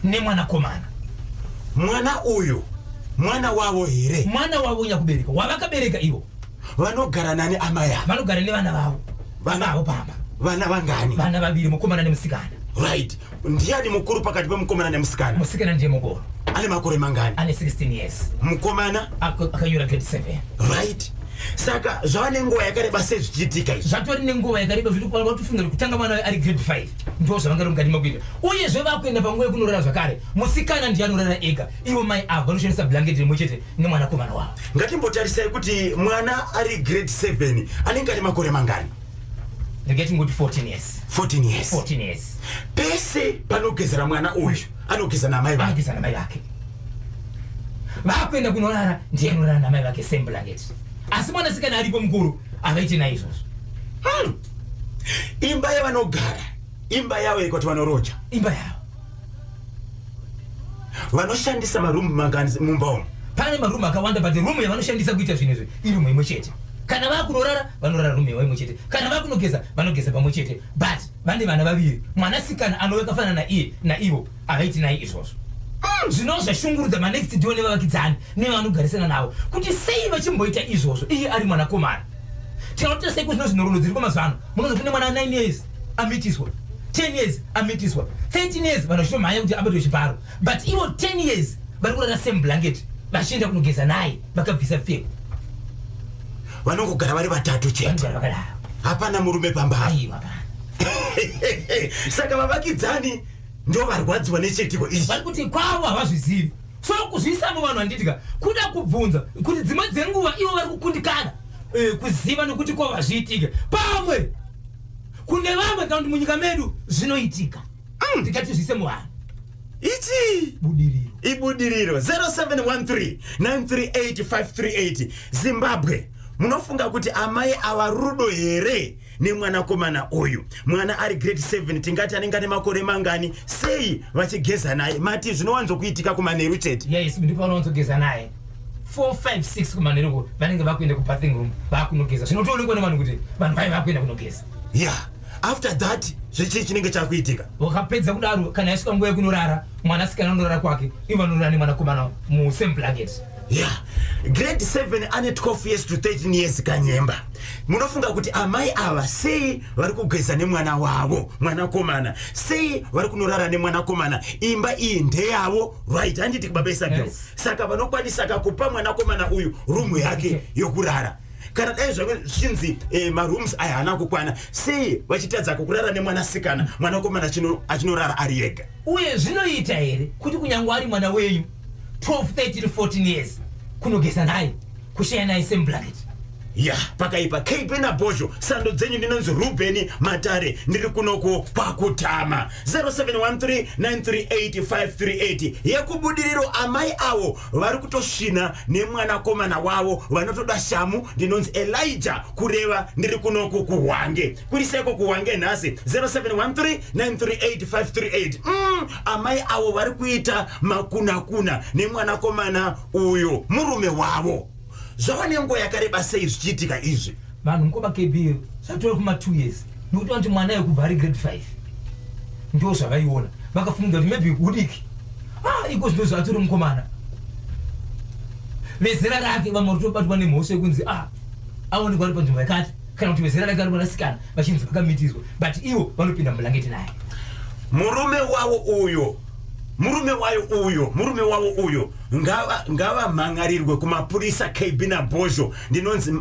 nemwanakomana. Mwana uyu mwana wavo here? Mwana wavo nyakubereka wavakabereka ivo. Vanogara nani amai ava? Vanogara nevana vavo. Vana- Vavo pamba. Vana vangani? Vana vaviri, mukomana nemusikana. Right, ndiani mukuru pakati pemukomana nemusikana? Musikana ndiye mukuru. Ane makore mangani? Ane 16 years. Mukomana? Akanyora grade 7. Right, saka zvava nenguva yakareba sei zvichiitika izvi? Zvatori nenguva yakareba zviri vatofunga kuti kutanga mwana ari grade 5 ndo zvavanga mukati mekuita. Uyezve vakuenda panguva yekunorara zvakare musikana ndiye anorara ega, ivo mai ava vanoshandisa blanket rimwe chete nemwanakomana wavo. Ngatimbotarisai kuti mwana ari grade 7 anenge ane makore mangani? Regai tingoti 14 years. 14 years. 14 years. Pese panogezera mwana uyu anogeza namai vake? Anogeza namai vake. Vakuenda kunorara ndiye anorara namai vake, same blanket, asi mwanasikana aripo mukuru havaiti naizvozvo. Imba yavanogara imba yavo yekuti vanoroja? Imba yavo. Vanoshandisa marumu mangani mumba umu? Pane marumu akawanda, but rumu yavanoshandisa kuita zvinhu izvi irumu imwe chete. Kana vakunorara vanorara rumu imwe chete, kana vakunogeza vanogeza pamwe chete, but vane vana vaviri, mwanasikana anove akafanana naiye naivo havaiti naye izvozvo. Zvinova zvashungurudza manext door nevavakidzani nevanogarisana navo kuti sei vachimboita izvozvo iye ari mwanakomana. Tinoita sei kuzvino zvinhoroondo dziriko mazuva ano? Munonzi kune mwana 9 years amitiswa, 10 years amitiswa, 13 years vanhu vachitomhanya kuti abatwe chibharo, but ivo 10 years vari kurara same blanket vachienda kunogeza naye vakabvisa pfeko. Vanongogara vari vatatu chete? Vanogara vakadaro. Hapana murume pamba? Aiwa, pana. Saka vavakidzani ndo varwadziwa nechiitiko ichi? Vari kuti kwavo havazvizivi. So kuzviisa muvanhu, handitika kuda kubvunza kuti dzimwe dzenguva ivo vari kukundikana kuziva nokuti kwava zviitike. Pamwe kune vamwe kana kuti munyika medu zvinoitika. Tikati zviise muvanhu. Ichi Budiriro. Ibudiriro. 0713 938 538. Zimbabwe, munofunga kuti amai ava rudo here nemwanakomana uyu? Mwana ari grade 7, tingati anenge ane makore mangani? Sei vachigeza naye? Mati zvinowanzokuitika kumanheru chete? Yes, ndipo vanowanzogeza naye 4, 5, 6 kumanheruko. Vanenge vakuenda kubathing room, vakunogeza. Zvinotoonekwa nevanhu kuti vanhu vai vakuenda kunogeza. Yeah, after that zvichii chinenge chakuitika? Wakapedza kudaro, kana yasvika nguva yekunorara, mwanasikana anorara kwake, ivo vanorara nemwanakomana musame blanket. Yeah, grade 7, ane 12 years to 13 years. Kanyemba, munofunga kuti amai ava sei vari kugeza nemwana wavo mwanakomana? Sei vari kunorara nemwanakomana? Imba iyi ndeyavo, right? Handiti, baba Isabel? Yes. Saka vanokwanisa kakupa mwanakomana uyu rumu yake yokurara. Kana dai zvange zvichinzi marooms aya haana kukwana, sei vachitadza kukurara nemwanasikana, mwanakomana achinorara ari ega? Uye zvinoita here kuti kunyange ari mwana wenyu, 12, 13, 14 years, kunogeza naye, kushaya naye same blanket? Ya, pakaipa. KB naBhozho, sando dzenyu. Ndinonzi Ruben Matare, ndiri kunoko kwakutama. 0713938538. Yekubudiriro, amai avo vari kutosvina nemwanakomana wavo, vanotoda shamu. Ndinonzi Elijah Kureva, ndiri kunoko kuHwange. Kuri seko kuHwange nhasi? 0713938538. Amai avo vari kuita makunakuna nemwanakomana uyo, murume wavo. Zvava nenguva yakareba sei zvichiitika izvi? Vanhu, mukoma KB, zvatora kuma 2 years, nekuti vanoti mwana yekubva ari grade 5 ndo zvavaiona. Vakafunga kuti maybe hudiki. Ah, iko zvino zvatori mukomana, vezera rake vamwe vatobatwa nemhosva yekunzi aonekwa ari panzvimbo yakati, kana kuti vezera rake ari mwanasikana vachinzi vakamitiswa, but ivo vanopinda mublanketi naye. Murume wavo uyo, murume wayo uyo, murume wavo uyo ngavamhan'arirwe kumapurisa. KB naBhozho, ndinonzi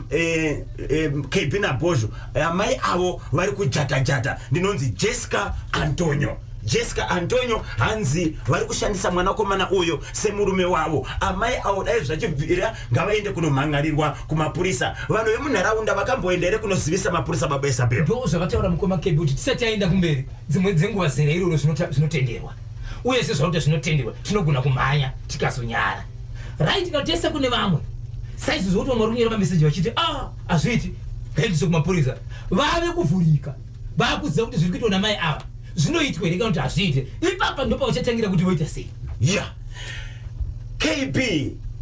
KB naBhozho, amai avo vari kujata-jata. Ndinonzi Jessica Antonio. Jessica Antonio, hanzi vari kushandisa mwanakomana uyo semurume wavo. Amai avo, dai zvachibvira, ngavaende kunomhan'arirwa kumapurisa. Vanhu vemunharaunda vakamboenda here kunozivisa mapurisa, baba Isabel? Ndo zvakataura mukoma KB kuti tisati aenda kumberi, dzimwe dzenguva zera iroro zvinotenderwa, uye sezvakuti zvinotenderwa, tinogona kumhanya tikazonyara, right? Kana tese kune vamwe saizvozvo kuti vamwe vari kunyora mameseji vachiti, "Ah, hazviiti, ngaendeswe kumapurisa." Vave kuvhurika, vakuziva kuti zviri kuitwa namai ava zvinoitwa here kana kuti hazviite. Ipapa ndo pavachatangira kuti voita sei. Yeah, KB,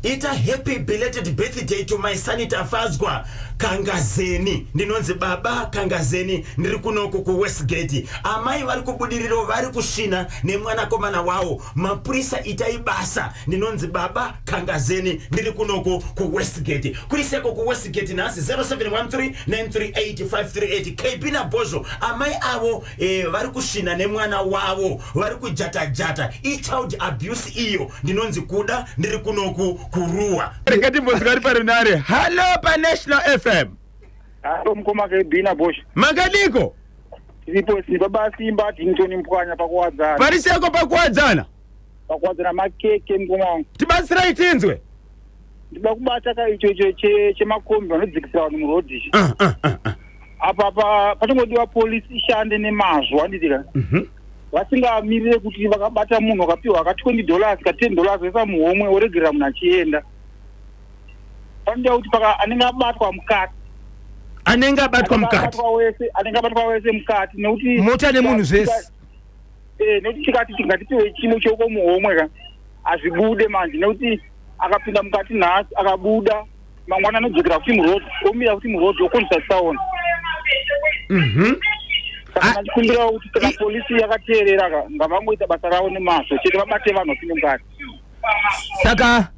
ita happy belated birthday to my son Tafadzwa Kangazeni. Ndinonzi baba Kangazeni, ndiri kunoku kuWestgate. Amai vari kubudiriro vari kusvina nemwanakomana wavo. Mapurisa, itai basa. Ndinonzi baba Kangazeni, ndiri kunoku kuWestgate. Kuri seko kuWestgate nhasi? 0713 938 538. KB naBhozho, amai avo vari kusvina nemwana wavo, vari kujatajata, ichild abuse iyo. Ndinonzi Kuda, ndiri kunoku kuRuwa. Ngatimbozwa ari parunare. Hallo, paNational FM. Alo, mukoma KB naBhozho. Makadiko? Tiripo si baba Simba, Dington Mpwanya paKuwadzana. Pariseko paKuwadzana? PaKuwadzana, makeke mukoma wangu. Tibatsirai tinzwe. Ndida kubata ka icho icho chemakombi vanodzikisira vanhu murodhi ichi. Apa patongodiwa polisi ishande nemazvo, handiti? Vasingamirire kuti vakabata munhu wakapiwa ka $20, ka $10, voisa muhomwe, woregerera munhu achienda. Panoda kuti paka anenge abatwa mukati. Anenge abatwa Anenge mukati. abatwa wese, anenge abatwa wese mukati, nekuti Mota nemunhu zvese. Nekuti tikati tingatipiwe chimwe choko muhomwe ka, hazvibude manje, nekuti akapinda mukati nhasi, akabuda mangwana, anodzokera futi murodhi, omira futi murodhi, okonzesa tsaona. Saka ndachikumbirawo kuti kana polisi yakateerera ka, ngavangoita basa ravo nemazvo chete, vabate vanhu vapinde mukati. Saka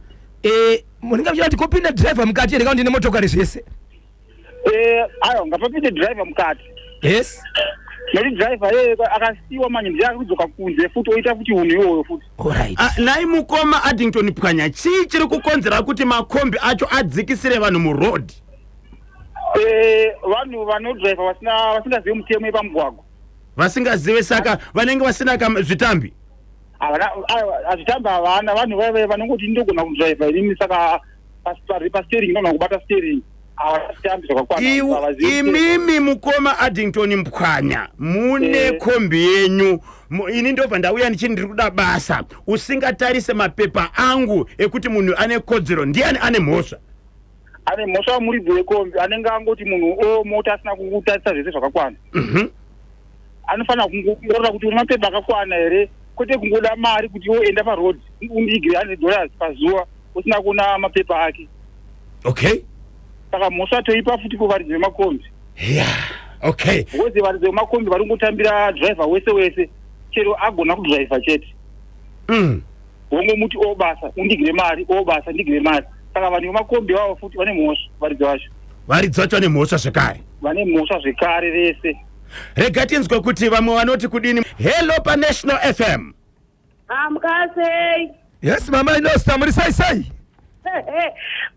munenge muchida kuti kopinda driver mukati here, kana kuti nemotokari zvese? Aiwa, ngapapinde driver mukati. Nekuti driver yeye akasiyiwa manje, ndiye akudzoka kunze futi, oita futi unhu iwoyo futi. Alright. Ah, nai mukoma Addington Pwanya, chii chiri kukonzera kuti makombi acho adzikisire vanhu murodhi? Vanhu vanodriver vasina, vasingazivi mutemo yepamugwagwa. Vasingazive, saka vanenge vasina zvitambi. Havana, aiwa, hazvitambi. Havana. Vanhu vaive vanongoti ndogona kudhiraivha inini, saka pasteering ndogona kubata steering. Havana zvitambi zvakakwana. Havazivi. Imimi mukoma Addington Mpwanya, mune kombi yenyu. Ini ndobva ndauya ndichiti ndiri kuda basa, usingatarise mapepa angu ekuti munhu ane kodzero. Ndiani ane mhosva? Ane mhosva muridzi wekombi, anenge angoti munhu o mota asina kutarisa zvese zvakakwana. Anofanira kungoongorora kuti une mapepa akakwana here, kwete kungoda mari kuti oenda paroad undigire $100 pazuva usina kuona mapepa ake. Saka mhosva toipa futi kuvaridzi vemakombi, because varidzi vemakombi vari kungotambira dhiraivha wese wese, chero agona kudhiraivha chete. Wongomuti o basa undigire mari, o basa ndigire mari. Saka vanhu vemakombi vavo futi vane mhosva, varidzi vacho. Varidzi vacho vane mhosva zvekare. Vane mhosva zvekare vese. Rega tinzwe kuti vamwe vanoti kudini. Hello paNational FM. Amukasei. Yes, mama Inosta, muri sei sei?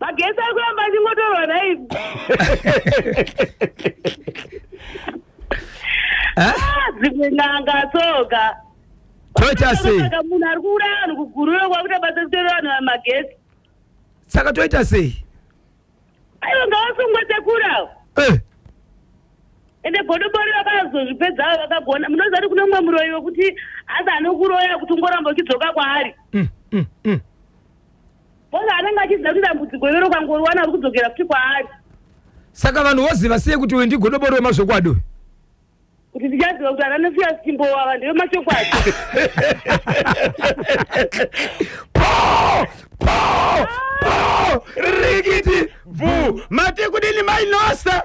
Magesi ari kuramba achingotorwa naivi. Eh? Dzimwe n'anga tsoka. Toita sei? Saka munhu ari kuuraya vanhu kuGuruve, kwakuita basa kutorera vanhu magesi. Saka toita sei? Aiwa, ngavasungwe sekurawo. Ende godobori vakazozvipedza, vakagona. Munoziva kuti kune mumwe muroyi wekuti asi anokuroya kuti ungoramba uchidzoka kwaari. Boza anenge achiziva kuti dambudziko iroro ukangoriwana uri kudzokera futi kwaari. Saka vanhu voziva sei kuti uyu ndigodobori wemazvokwadi uyu? Kuti ndichaziva kuti ananosiya simbo ava ndevemachokwadi. Po po po, rikiti. Bvu mati kudini, mainosa?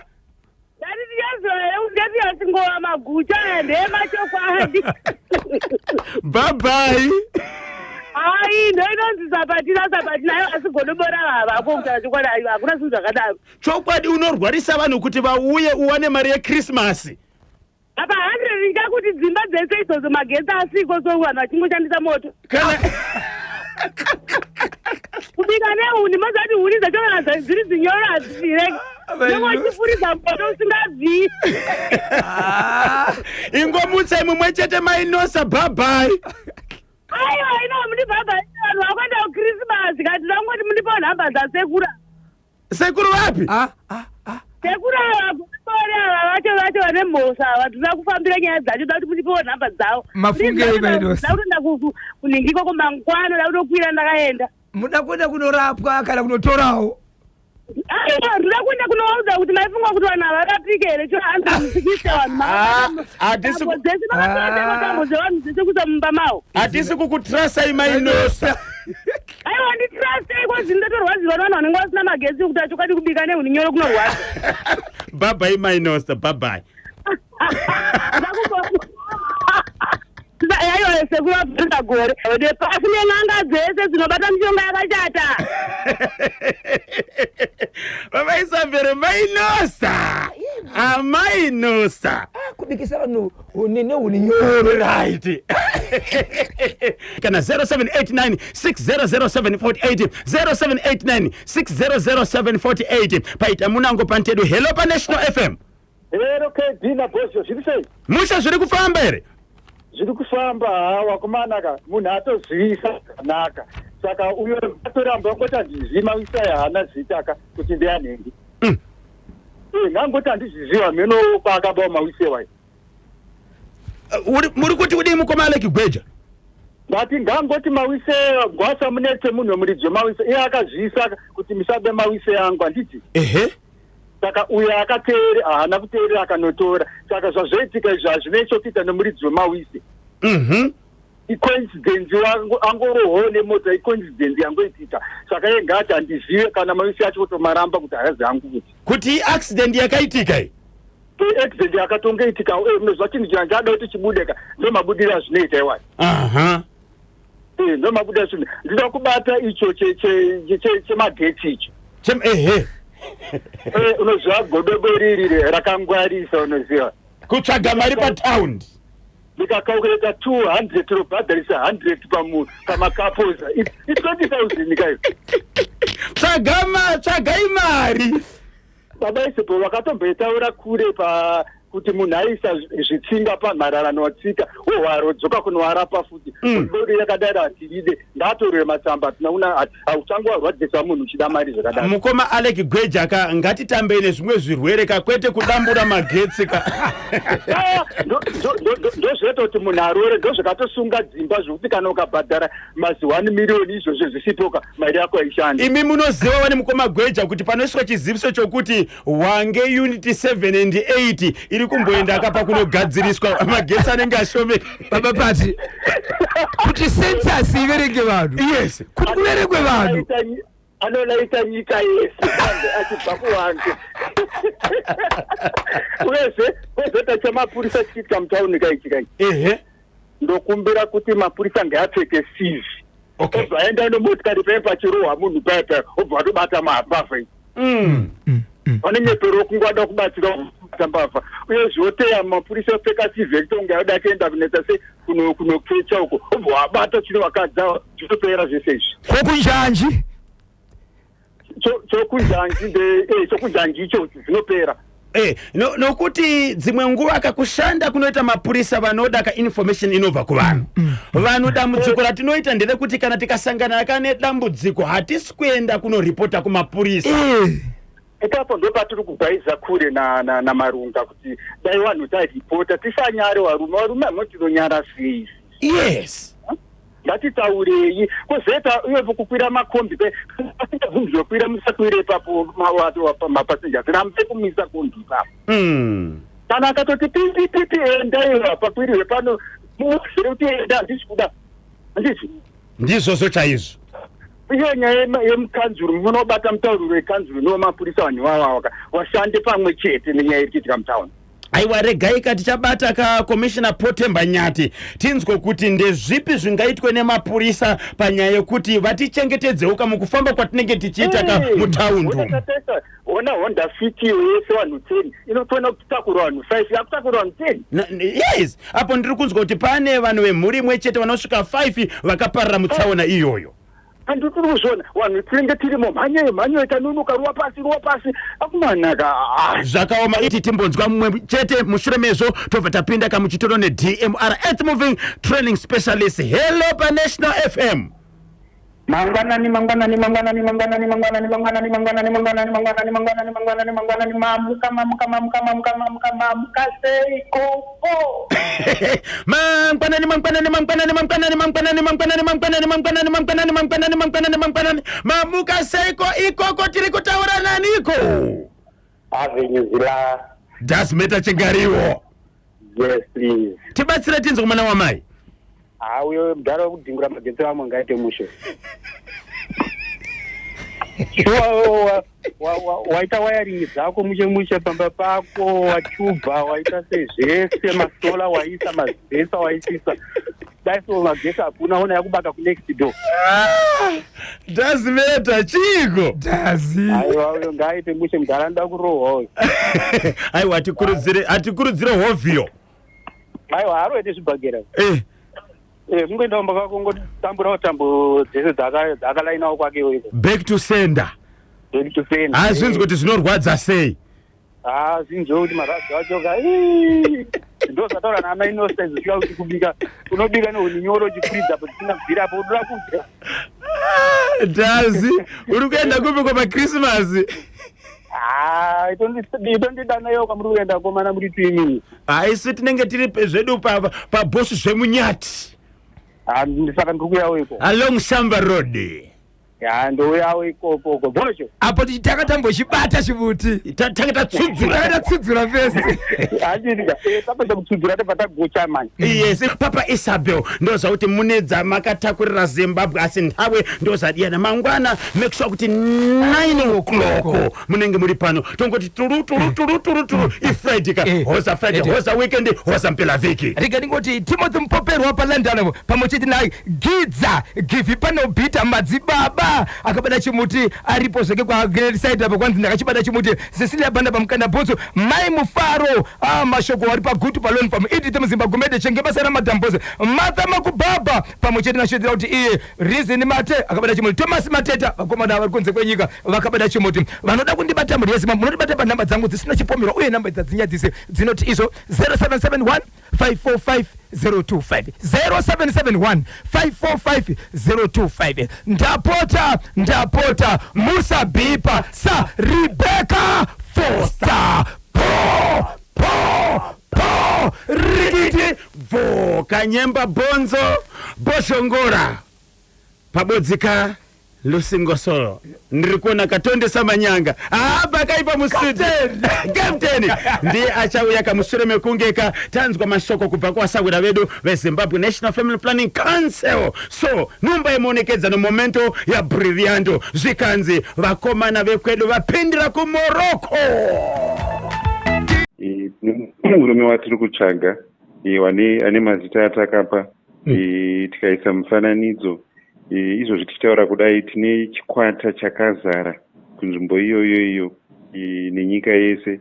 Ndati ndichaziva here kuti ndasiya singova magucha aya ndeyemachokwadi. Bye bye. Hai, ndo inonzi sapatina sapatina ayo, asi godobora vavako kutaura chokwadi, ayo hakuna zvinhu zvakadaro. Chokwadi, unorwarisa vanhu kuti vauye uwane mari yekrismasi. Apa 100 ndichakuti dzimba dzese idzodzo magetsi asiko, so vanhu vachingoshandisa moto kana kubika nehuni. Mazati huni dzacho kana dziri dzinyoro hadzisireki, nongochifuridza moto usingabviri. Ingomutsai mumwe chete, mainosa. Bye bye. Aiwa, ino mundibhabha, vanhu vakuenda kukrisimasi kati vangoti mundipawo nhamba dzasekura. Sekuru vapi? Ah, ah, ah. Sekuru ava godobori ava vacho vane mhosva ava, tinoda kufambira nyaya dzacho, da kuti mundipewo nhamba dzavo. Mafungei, Mainosa? Da kutoenda kunhingi ikoko mangwana, da kutokwira ndakaenda. Muda kuenda kunorapwa kana kunotorawo? Aiwa, ndoda kuenda kunovaudza kuti maifunga kuti vanhu havarapike here? Cho hanzi musikise vanhu. Hatisi Tambo dzese vakatora, tambo dzevanhu dzese kuisa mumba mavo. Hatisi kukutrasai, mainosa. Aiwa, nditrastei kozi ndotorwadziwa nevanhu vanenge vasina magetsi, kuti achokwadi kubika nehuni nyoro kunorwadza. Bye bye, mainosa, bye bye. Aiwa, sekuvabvunza gore pasi nen'anga dzese dzinobata mishonga yakashata. Vavaisabvere, mainosa, amainosa. Ah, kubikisa vanhu huni nehuni nyoro. Right, kana 0789 600748, 0789 600748. Paita munango pantedu. Hello paNational FM. Hello KD naBosho, zviri sei? Musha, zviri kufamba here? Zviri kufamba. Hawa kumanaka, munhu atozivisa zvakanaka, saka uyo atoramba angoti handizivi mawisa, haana zita ka kuti ndeyanhengi. Ngangoti handizviziva mheno paakabawa mawise wayo. Muri kuti kudii, mukoma Aleki Gweja? Ndati ngangoti mawise gwasa munetse munhu wemuridzi wemawise, iye akazivisa kuti musabe mawise yangu, handiti? Ehe. Saka uyo akateere haana kuteerera, akanotora. Saka zvazvoitika izvi hazvinei chokuita nemuridzi wemawise. Icoincidence, angorohwawo nemota, icoincidence yangoitika. Saka iye ngati handizive kana mawise acho, kutomaramba kuti haazi angu kuti. Kuti iaccident yakaitika iyi? Accident yakatongoitika. Munoziva chinhu changa chada kuti chibudeka, ndo mabudiro azvinoita iwayo. Ndo mabudiro azvino. Ndinoda kubata icho chemagetsi icho. Ehe. Unoziva godobo riri rakangwarisa, unoziva. Kutsvaga mari pataundi. Ndikacalculata 200 tinobhadharisa 100 pamakaposa, i20 000 kayo. Tsvagai mari. Baba Isepo vakatomboitaura kure pa Kuti munhu aisa zvitsinga pamhararano watsika, wohwarodzoka kunoarapa futi. Bodi yakadaro hatiride, ngaatorwe matsamba. Hatina kuna, hautangi warwadzisa munhu uchida mari zvakadaro. Mukoma Alec Gweja ka, ngatitambei nezvimwe zvirwere ka, kwete kudambura magetsi ka. Ah, ndozvinoita kuti munhu arore. Ndozvakatosunga dzimba, zvokuti kana ukabhadhara mazi 1 miriyoni izvozvo zvisipoka, mari yako haishandi. Imi munoziva wani, mukoma Gweja, kuti panoiswa chiziviso chokuti Wange Unit 7 and 8 iri kumboenda kapa kunogadziriswa magetsi anenge ashomeka. Baba Pati, kuti census iverenge vanhu, kuti kuverengwe vanhu. Anolaita nyika yese kambe achibva kuwanze. Uyezve kwozoita chamapurisa chichiitika mutauni kaichi kai. Ndokumbira kuti mapurisa ngaapfeke CV. Obva aenda nemotikari paye pachirohwa munhu paya paya, obva watobata mbavha iyi. Vanonyepero kungwada kubatsira kubata mbavha. Uyezve oteya mapurisa opfeka CV ekuti unge auda kuenda kunoita se kunokecha uko, obva wabata chino vakadzi ava, zvinopera zvese izvi. Kokunjanji? Chokunjanji chokunjanji icho zvinopera. No, nokuti dzimwe nguva kakushanda kunoita mapurisa, vanoda kainformation inobva kuvanhu. Vanhu, dambudziko ratinoita nderekuti kana tikasangana kane dambudziko, hatisi kuenda kunoripota kumapurisa. Ipapo ndo patiri kubhaiza kure naMarunga, kuti dai vanhu taripota, tisanyare. Varume, varume, hamwe tinonyara sei? Ngatitaurei. Kwozoita uye kukwira makombi, asingabvumbidzwe kukwira, musakwire ipapo. Mapasenja, rambe kumisa kombi ipapo. Kana akatoti pipi pipi, endaiwa pakwiriwe pano, muuzire kuti enda, handisi kuda, handisi. Ndizvozvo chaizvo. Iyo nyaya yemukanzuru, munobata mutauriro wekanzuru nowemapurisa, vanhu ivavava washande pamwe chete nenyaya iri kuitika mutauni. Aiwa, regai ka tichabata kakomishina Potemba Nyati, tinzwe kuti ndezvipi zvingaitwe nemapurisa panyaya yekuti vatichengetedzewo ka mukufamba kwatinenge tichiita ka mutaundi umu. Ona Honda Fit iyo yese vanhu 10 inotona kutakura vanhu 5, yakutakura vanhu 10. Yes, apo ndiri kunzwa kuti pane vanhu vemhuri imwe chete vanosvika 5 vakaparara mutsaona iyoyo. Handi tiri kuzviona, vanhu tinenge tirimo, mhanyeyo mhanyeyo, tanonoka, ruwa pasi, ruwa pasi, akumanaka. Zvakaoma. Iti timbonzwa mumwe chete, mushure mezvo tobva tapinda kamuchitoro neDMR Earth Moving Training Specialist. Hello, paNational FM. Mangwanani, mangwanani, mangwanani, mangwanani, mangwanani, mangwanani, mangwanani, mangwanani, mangwanani, mangwanani, mangwanani, mangwanani. Mamuka, mamuka, mamuka, mamuka, mamuka, mamuka seikoko? Mangwanani, mangwanani, mangwanani, mangwanani, mangwanani, mangwanani, mangwanani, mangwanani, mangwanani, mangwanani, mangwanani, mangwanani. Mamuka seiko ikoko? Tiri kutaura naniko? Avenue Zila. Dasmeta Chingariwo. Yes, please. Tibatsire tinzwe, mwana wamai. Ha, uyo mudhara wekudhingura magetsi vamwe ngaite mushe. Shuwa, waita wiring dzako mushe mushe pamba pako, wachubva, waita sei zvese, masolar waisa, mazibhesa waisisa, dai so magetsi hakuna, ona yakubaka kunext door. Dasmeta, chiko? Dazi. Aiwa, uyo ngaaite mushe mudhara, anoda kurohwa uyo. Aiwa, hatikurudzire, hatikurudzire hovhiyo. Aiwa, haroete zvibhagera. Kungoenda kumba kwako, ngotamburawo tambo dzese dzaakalainawo kwake iweyo. Back to sender. Back to sender. Hazvinzwi kuti zvinorwadza sei. Ha, zvinzwe kuti marwadzi acho ka, ndo zvataura naamai Nosta izosvika kuti kubika, unobika nehuni nyoro uchifuridza apo dzisina kubvira apo, unoda kudya. Dazi, uri kuenda kupi kwapakrismasi? Ha, itondidanayo kwamuri kuenda komana, muri twimini. Haisi, tinenge tiri zvedu pabhosi zvemunyati. Ha, saka ndiri kuyawo iko. Along Shamva Road. Ya, ndouyawo ikokoko bocho. Apo takatambochibata chimuti. Tange tatsudzura. Takatatsudzura fesi. Handitika tapedza kutsudzura, tobva tagocha mani. Yes, Papa Isabel, ndozvakuti mune dzamakatakurira Zimbabwe, asi nthawe ndozadiyana. Mangwana make sure kuti 9 o'clock munenge muri pano, tongoti turu turu turu turu turu. Ifriday ka. Hoza Friday. Hoza weekend, hoza mpelavhiki. Rega ndingoti Timothy Mupoperwa paLondon pamwe chete naGidza Givi panobhita madzibaba akabata chimuti aripo zvake kwaGreat apo, kwanzi ndakachibata chimuti. Cecilia Banda pamukanda bhutsu, Mai Mufaro, mashoko ari pagutu palon pam Edith Muzimba Gumede, chenge basa ramadhambozi, Martha Makubhabha. Pamwe chete nashedzera kuti iye Reason Mate akabata chimuti, Thomas Mateta, vakomana vari kunze kwenyika vakabata chimuti. Vanoda kundibata mhuri yeZimbabwe, munondibata panhamba dzangu dzisina chipomerwa uye nhamba dzadzinyadzise dzinoti izvo 0771 545 025, 0771 545 025. Ndapota, ndapota, musabhipa sa Rebecca Foster. Po po po rikiti bvo kanyemba bhonzo bhozhongora pabodzika lusingosolo. Ndiri kuona katondesa manyanga haa pakaipa mustudio. Captain ndiye achauya kamushure mekunge ka tanzwa mashoko kubva kuvasahwira vedu veZimbabwe National Family Planning Council. So nhumba yemuonekedza nomomento yaBrillianto, zvikanzi vakomana vekwedu vapindira kuMorocco. Murume watiri kutsvaga ane mazita atakapa, tikaisa mufananidzo. Izvozvi tichitaura kudai, tine chikwata chakazara kunzvimbo iyoyo iyo nenyika yese,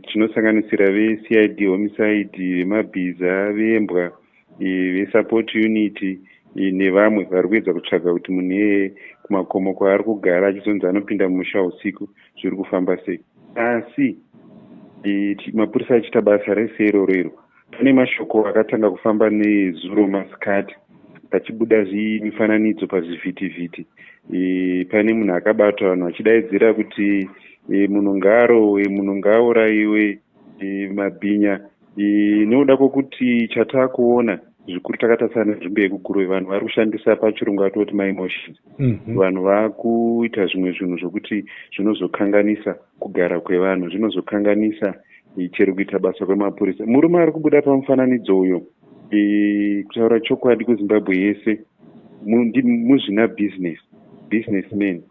chinosanganisira veCID homicide, vemabhiza, vembwa, vesupport unit nevamwe vari kuedza kutsvaga kuti munhu iyeye kumakomo kwaari kugara achizonzi anopinda mumusha usiku zviri kufamba sei. Asi mapurisa achiita basa rese iroro iro, pane mashoko akatanga kufamba nezuro masikati pachibuda mifananidzo pazvivhitivhiti. Pane munhu akabatwa, vanhu vachidaidzira kuti munhu ngaarohwe, munhu ngaaurayiwe, mabhinya. Nekuda kwokuti chatakuona zvikuru takatarisana nenzvimbo yekuGuruve, vanhu vari kushandisa, pachirungu atoti maemotions. Vanhu vakuita zvimwe zvinhu zvokuti zvinozokanganisa kugara kwevanhu, zvinozokanganisa chero kuita basa kwemapurisa. Murume ari kubuda pamufananidzo uyo, kutaura chokwadi kuZimbabwe yese, muzvina businessman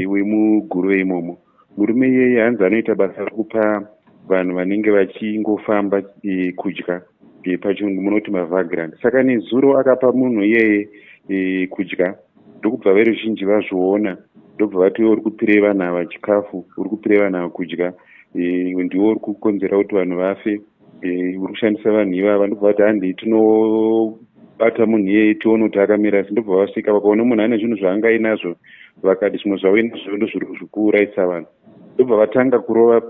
wemuGuruve imomo. Murume iyeye hanzi anoita basa rekupa vanhu vanenge vachingofamba kudya, pachirungu munoti mavagrant. Saka nezuro akapa munhu iyeye kudya, ndokubva veruzhinji vazviona, ndobva vati, "Iwe uri kupirei vanhu ava chikafu? Uri kupirei vanhu ava kudya? Ndiwe uri kukonzera kuti vanhu vafe, uri kushandisa vanhu ivava." Ndobva vati, "Handei tinobata munhu iyeye tione kuti akamira sei." Ndobva vasvika, vakaona munhu ane zvinhu zvaanga ainazvo, vakati, "Zvimwe zvauinazvo ndozviri zvikuurayisa vanhu." Ndobva vatanga kurova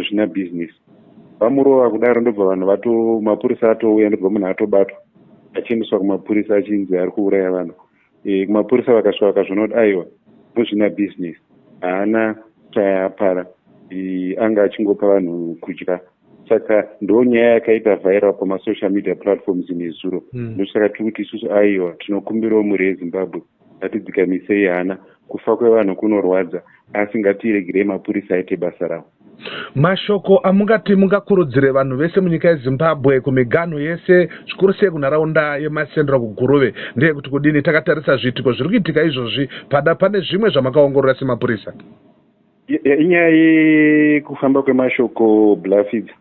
zvina business. Vamurova kudaro, ndobva vanhu vato mapurisa atouya, ndobva munhu atobatwa achiendeswa kumapurisa achinzi ari kuuraya vanhu. Kumapurisa vakasvika vakazviona kuti aiwa, muzvina business haana chaapara, anga achingopa vanhu kudya. Saka ndo nyaya yakaita viral pamasocial media platforms nezuro. Ndosaka tiri kuti isusu aiwa, tinokumbirawo mhuri yeZimbabwe, ngatidzikamisei hana. Kufa kwevanhu kunorwadza, asi ngatiregerei mapurisa aite basa ravo. Mashoko amungati mungakurudzire vanhu vese munyika yeZimbabwe, kumiganhu yese, zvikuru sei kunharaunda yemaCentral kuGuruve, ndeyekuti kudini, takatarisa zviitiko zviri kuitika izvozvi? Pada pane zvimwe zvamakaongorora semapurisa? Inyaya yekufamba kwemashoko, Blafidza,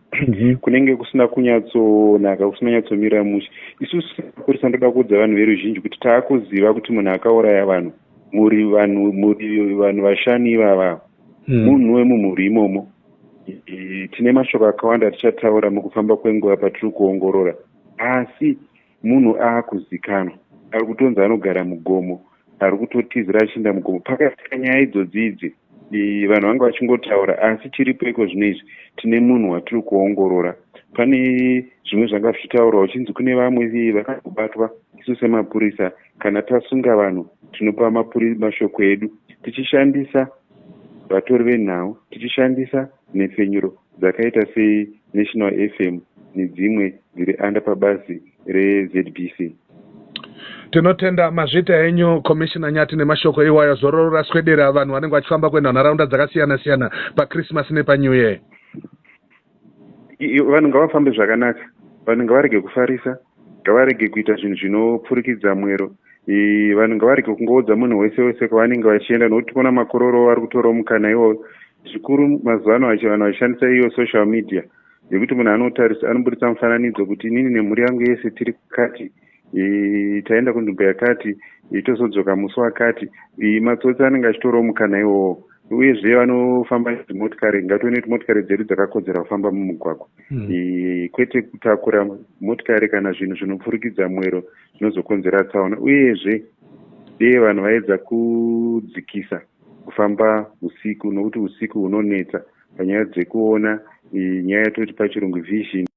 kunenge kusina kunyatsonaka, kusina kunyatsomira mushe. Isusu semapurisa, ndoda kuudza vanhu veruzhinji kuti taakuziva kuti munhu akauraya vanhu muri vanhu vashanu ivava munhu wemumhuri imomo. Tine mashoko akawanda tichataura mukufamba kwenguva patiri kuongorora, asi munhu aakuzikanwa, ari kutonzi anogara mugomo, ari kutotizira achienda mugomo. Pakaitika nyaya idzodzi idzi, vanhu vanga vachingotaura, asi chiripo iko zvino izvi, tine munhu watiri kuongorora. Pane zvimwe zvanga zvichitaurwa uchinzi kune vamwe vakazobatwa. Isu semapurisa, kana tasunga vanhu, tinopa mashoko edu tichishandisa vatori venhau, tichishandisa nhepfenyuro dzakaita seNational FM nedzimwe dziri under pabazi reZBC. Tinotenda, mazvita enyu, Commissioner Nyati, nemashoko iwayo. Zororo raswedera, vanhu vanenge vachifamba kuenda nharaunda dzakasiyana siyana paChristmas nepaNew Year. Vanhu ngavafambe zvakanaka, vanhu ngavarege kufarisa, ngavarege kuita zvinhu zvinopfurikidza mwero. Vanhu ngavarege kungoudza munhu wese wese kwavanenge vachienda, nokuti kuona makororo vari kutorawo mukana iwoyo, zvikuru mazuva ano vanhu vachishandisa iyo social media yekuti munhu anotarisa, anoburitsa mufananidzo kuti inini nemhuri yangu yese tiri kati, taenda kunzvimbo yakati, tozodzoka musi wakati. Matsotsi anenge achitorawo mukana iwowo. Uyezve vanofamba nedzimotikari, ngatione kuti motikari dzedu dzakakodzera kufamba mumugwagwa, kwete kutakura motikari kana zvinhu zvinopfurikidza mwero zvinozokonzera tsaona. Uyezve dei vanhu vaedza kudzikisa kufamba usiku, nokuti usiku hunonetsa panyaya dzekuona, nyaya yatoti pachirungu vision.